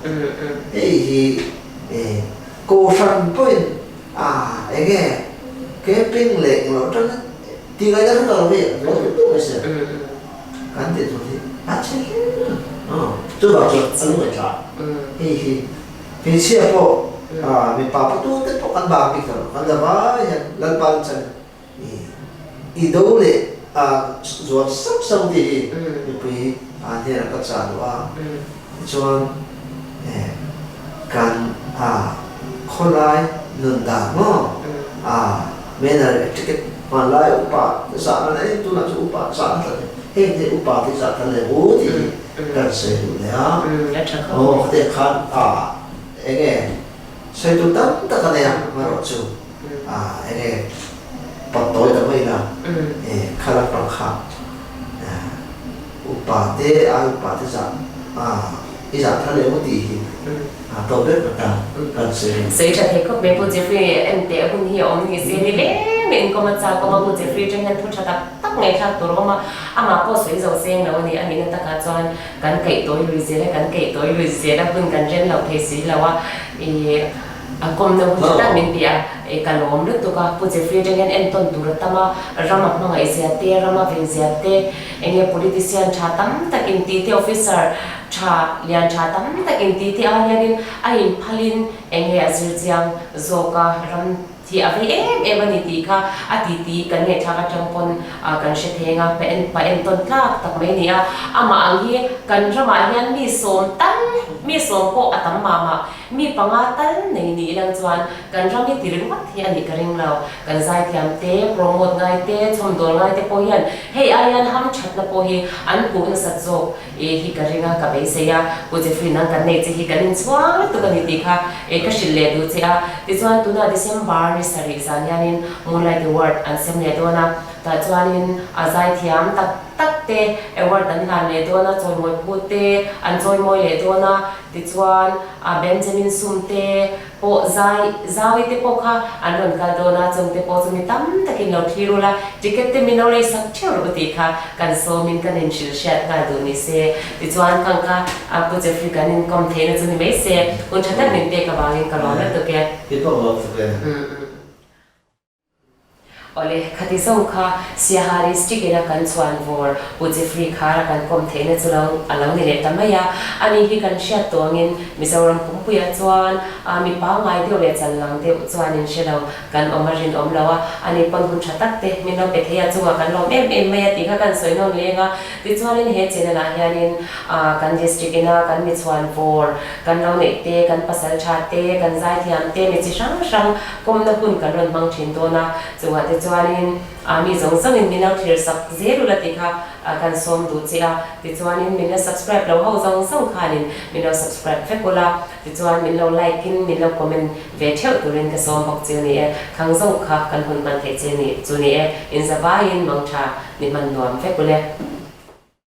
Hei hi kohhran pawhin eng nge camping leh eng lo atangin tih ngaihna hre tawh lo hi an lo lut duh mai se. Kan tih tur hi a chhe hle a. Chuvang chuan a lungaihthla hei hi hmeichhia pawh mipa putute pawh kan bang bik lo kan la vai hian Lalpa in chan I do leh zuam sauh sauh tih hi mipui hnenah ka chah duh a, tichuan kan khawlai nun dan maw manner etiquette hmanlai upa te zahna leh tunah chu upa zahna tlat hi heng te upa te zah tlat leh u tih hi kan sawi duh leh a, aw khatiang khan eng nge sawi tur tam tak a nei a amaherawhchu. Enge pat tawi ta mai la kha lampang kha upa te ai upa te zah i zah thar leh maw tih hi to ber ka tan kan sawi a ni. Sawi tha thei khawp mai Pu Jeffrey en teh hun hi a awm ni se ni leng leh inkawm a chak awm a Pu Jeffrey atang hian thu tha tak tak ngaihthlak tur a awm a amah pawh sawi zo seng lo a ni a nihna takah chuan kan kaih tawi lui zel a kan kaih tawi lui zel a hun kan ren loh thei si lo a ih A kawmna hun tha tak min ti a, i ka lawm lutuk a, Pu Jeffrey atang hian entawn tur a tam a, ram a hmangaih zia te, ram a vei zia te, eng nge politician tha tam tak inti te, officer tha, lian tha tam tak inti te ah hianin a inphalin eng nge a zir chiang zawk a, ram hi a vei em em a ni tih kha a titi kan ngaihthlak atang pawn kan hre theng a, pa entawn tlak tak mai a ni a, amah ang hi kan ramah hian mi sawm tal, mi sawm pawh a tam mah mah. Mi panga tal nei ni ilang chuan kan ram hi ti ringawt hi a nih ka ring lo. Kan zaithiam te, promote ngai te, chhawmdawl ngai te pawh hian hei aian ham thatna pawh hi an hmuh nasat zawk e hi ka ring a, ka beisei a. Pu Jeffrey nang kan nei che hi kan inchhuang lutuk a ni tih kha e ka hrilh leh duh che a. Tichuan tunah December ni sarih zan hianin Moonlight Award an sem leh dawn a, tah chuanin a zaithiam tak tak te award an hlan leh dawn a, chawimawi phut te an chawimawi leh dawn a. Tichuan, a Benjamin sum te pawh zai zaui te pawh kha an rawn kal dawn a, chung te pawh chu mi tam takin lo thlir ula, ticket te min lo lei sak theuh rawh u tih kha kan sawmin kan inhrilh hriat nghal duh ni se. Tichuan, khang kha a Pu Jeffrey kan inkawm theihna chu ni mai se, hun tha tak min pek avangin ka lawm lutuk e. I pawh lawm tuk e. Awle, khati zawng kha Siaha District ina kan chhuan vawr Pu Jeffrey Khara kan kawm theihna chu lo a lo ni leh ta mai a. Ani hi kan hriat tawngin Mizoram pumpuiah chuan a mi pangngai deuh leh challang deuh chuan in hre lo kan awm a rinawm lo a. Ani pawn hun tha tak te min lo pe thei a, chungah kan lawm em em mai a tih kha kan sawi nawn leng a. Tichuanin he channel ah hianin kan district ina kan mi chhuan vawr kan lo neih te, kan pasal tha te, kan zaithiam te, mi chi hrang hrang kawmna hun kan rawn hmang thin dawn a. Chungah te chuanin mi zawng zawngin min lo thlir sak zel ula tih kha kan sawm duh che a. Tichuanin min la subscribe lo ho zawng zawng khanin min lo subscribe vek ula, tichuan min lo like in min lo comment ve theuh turin ka sawm bawk che ni e. Khang zawng kha kan hun hman theih che ni chu ni e. Inzavaiin mangtha ni hman nuam vek ule.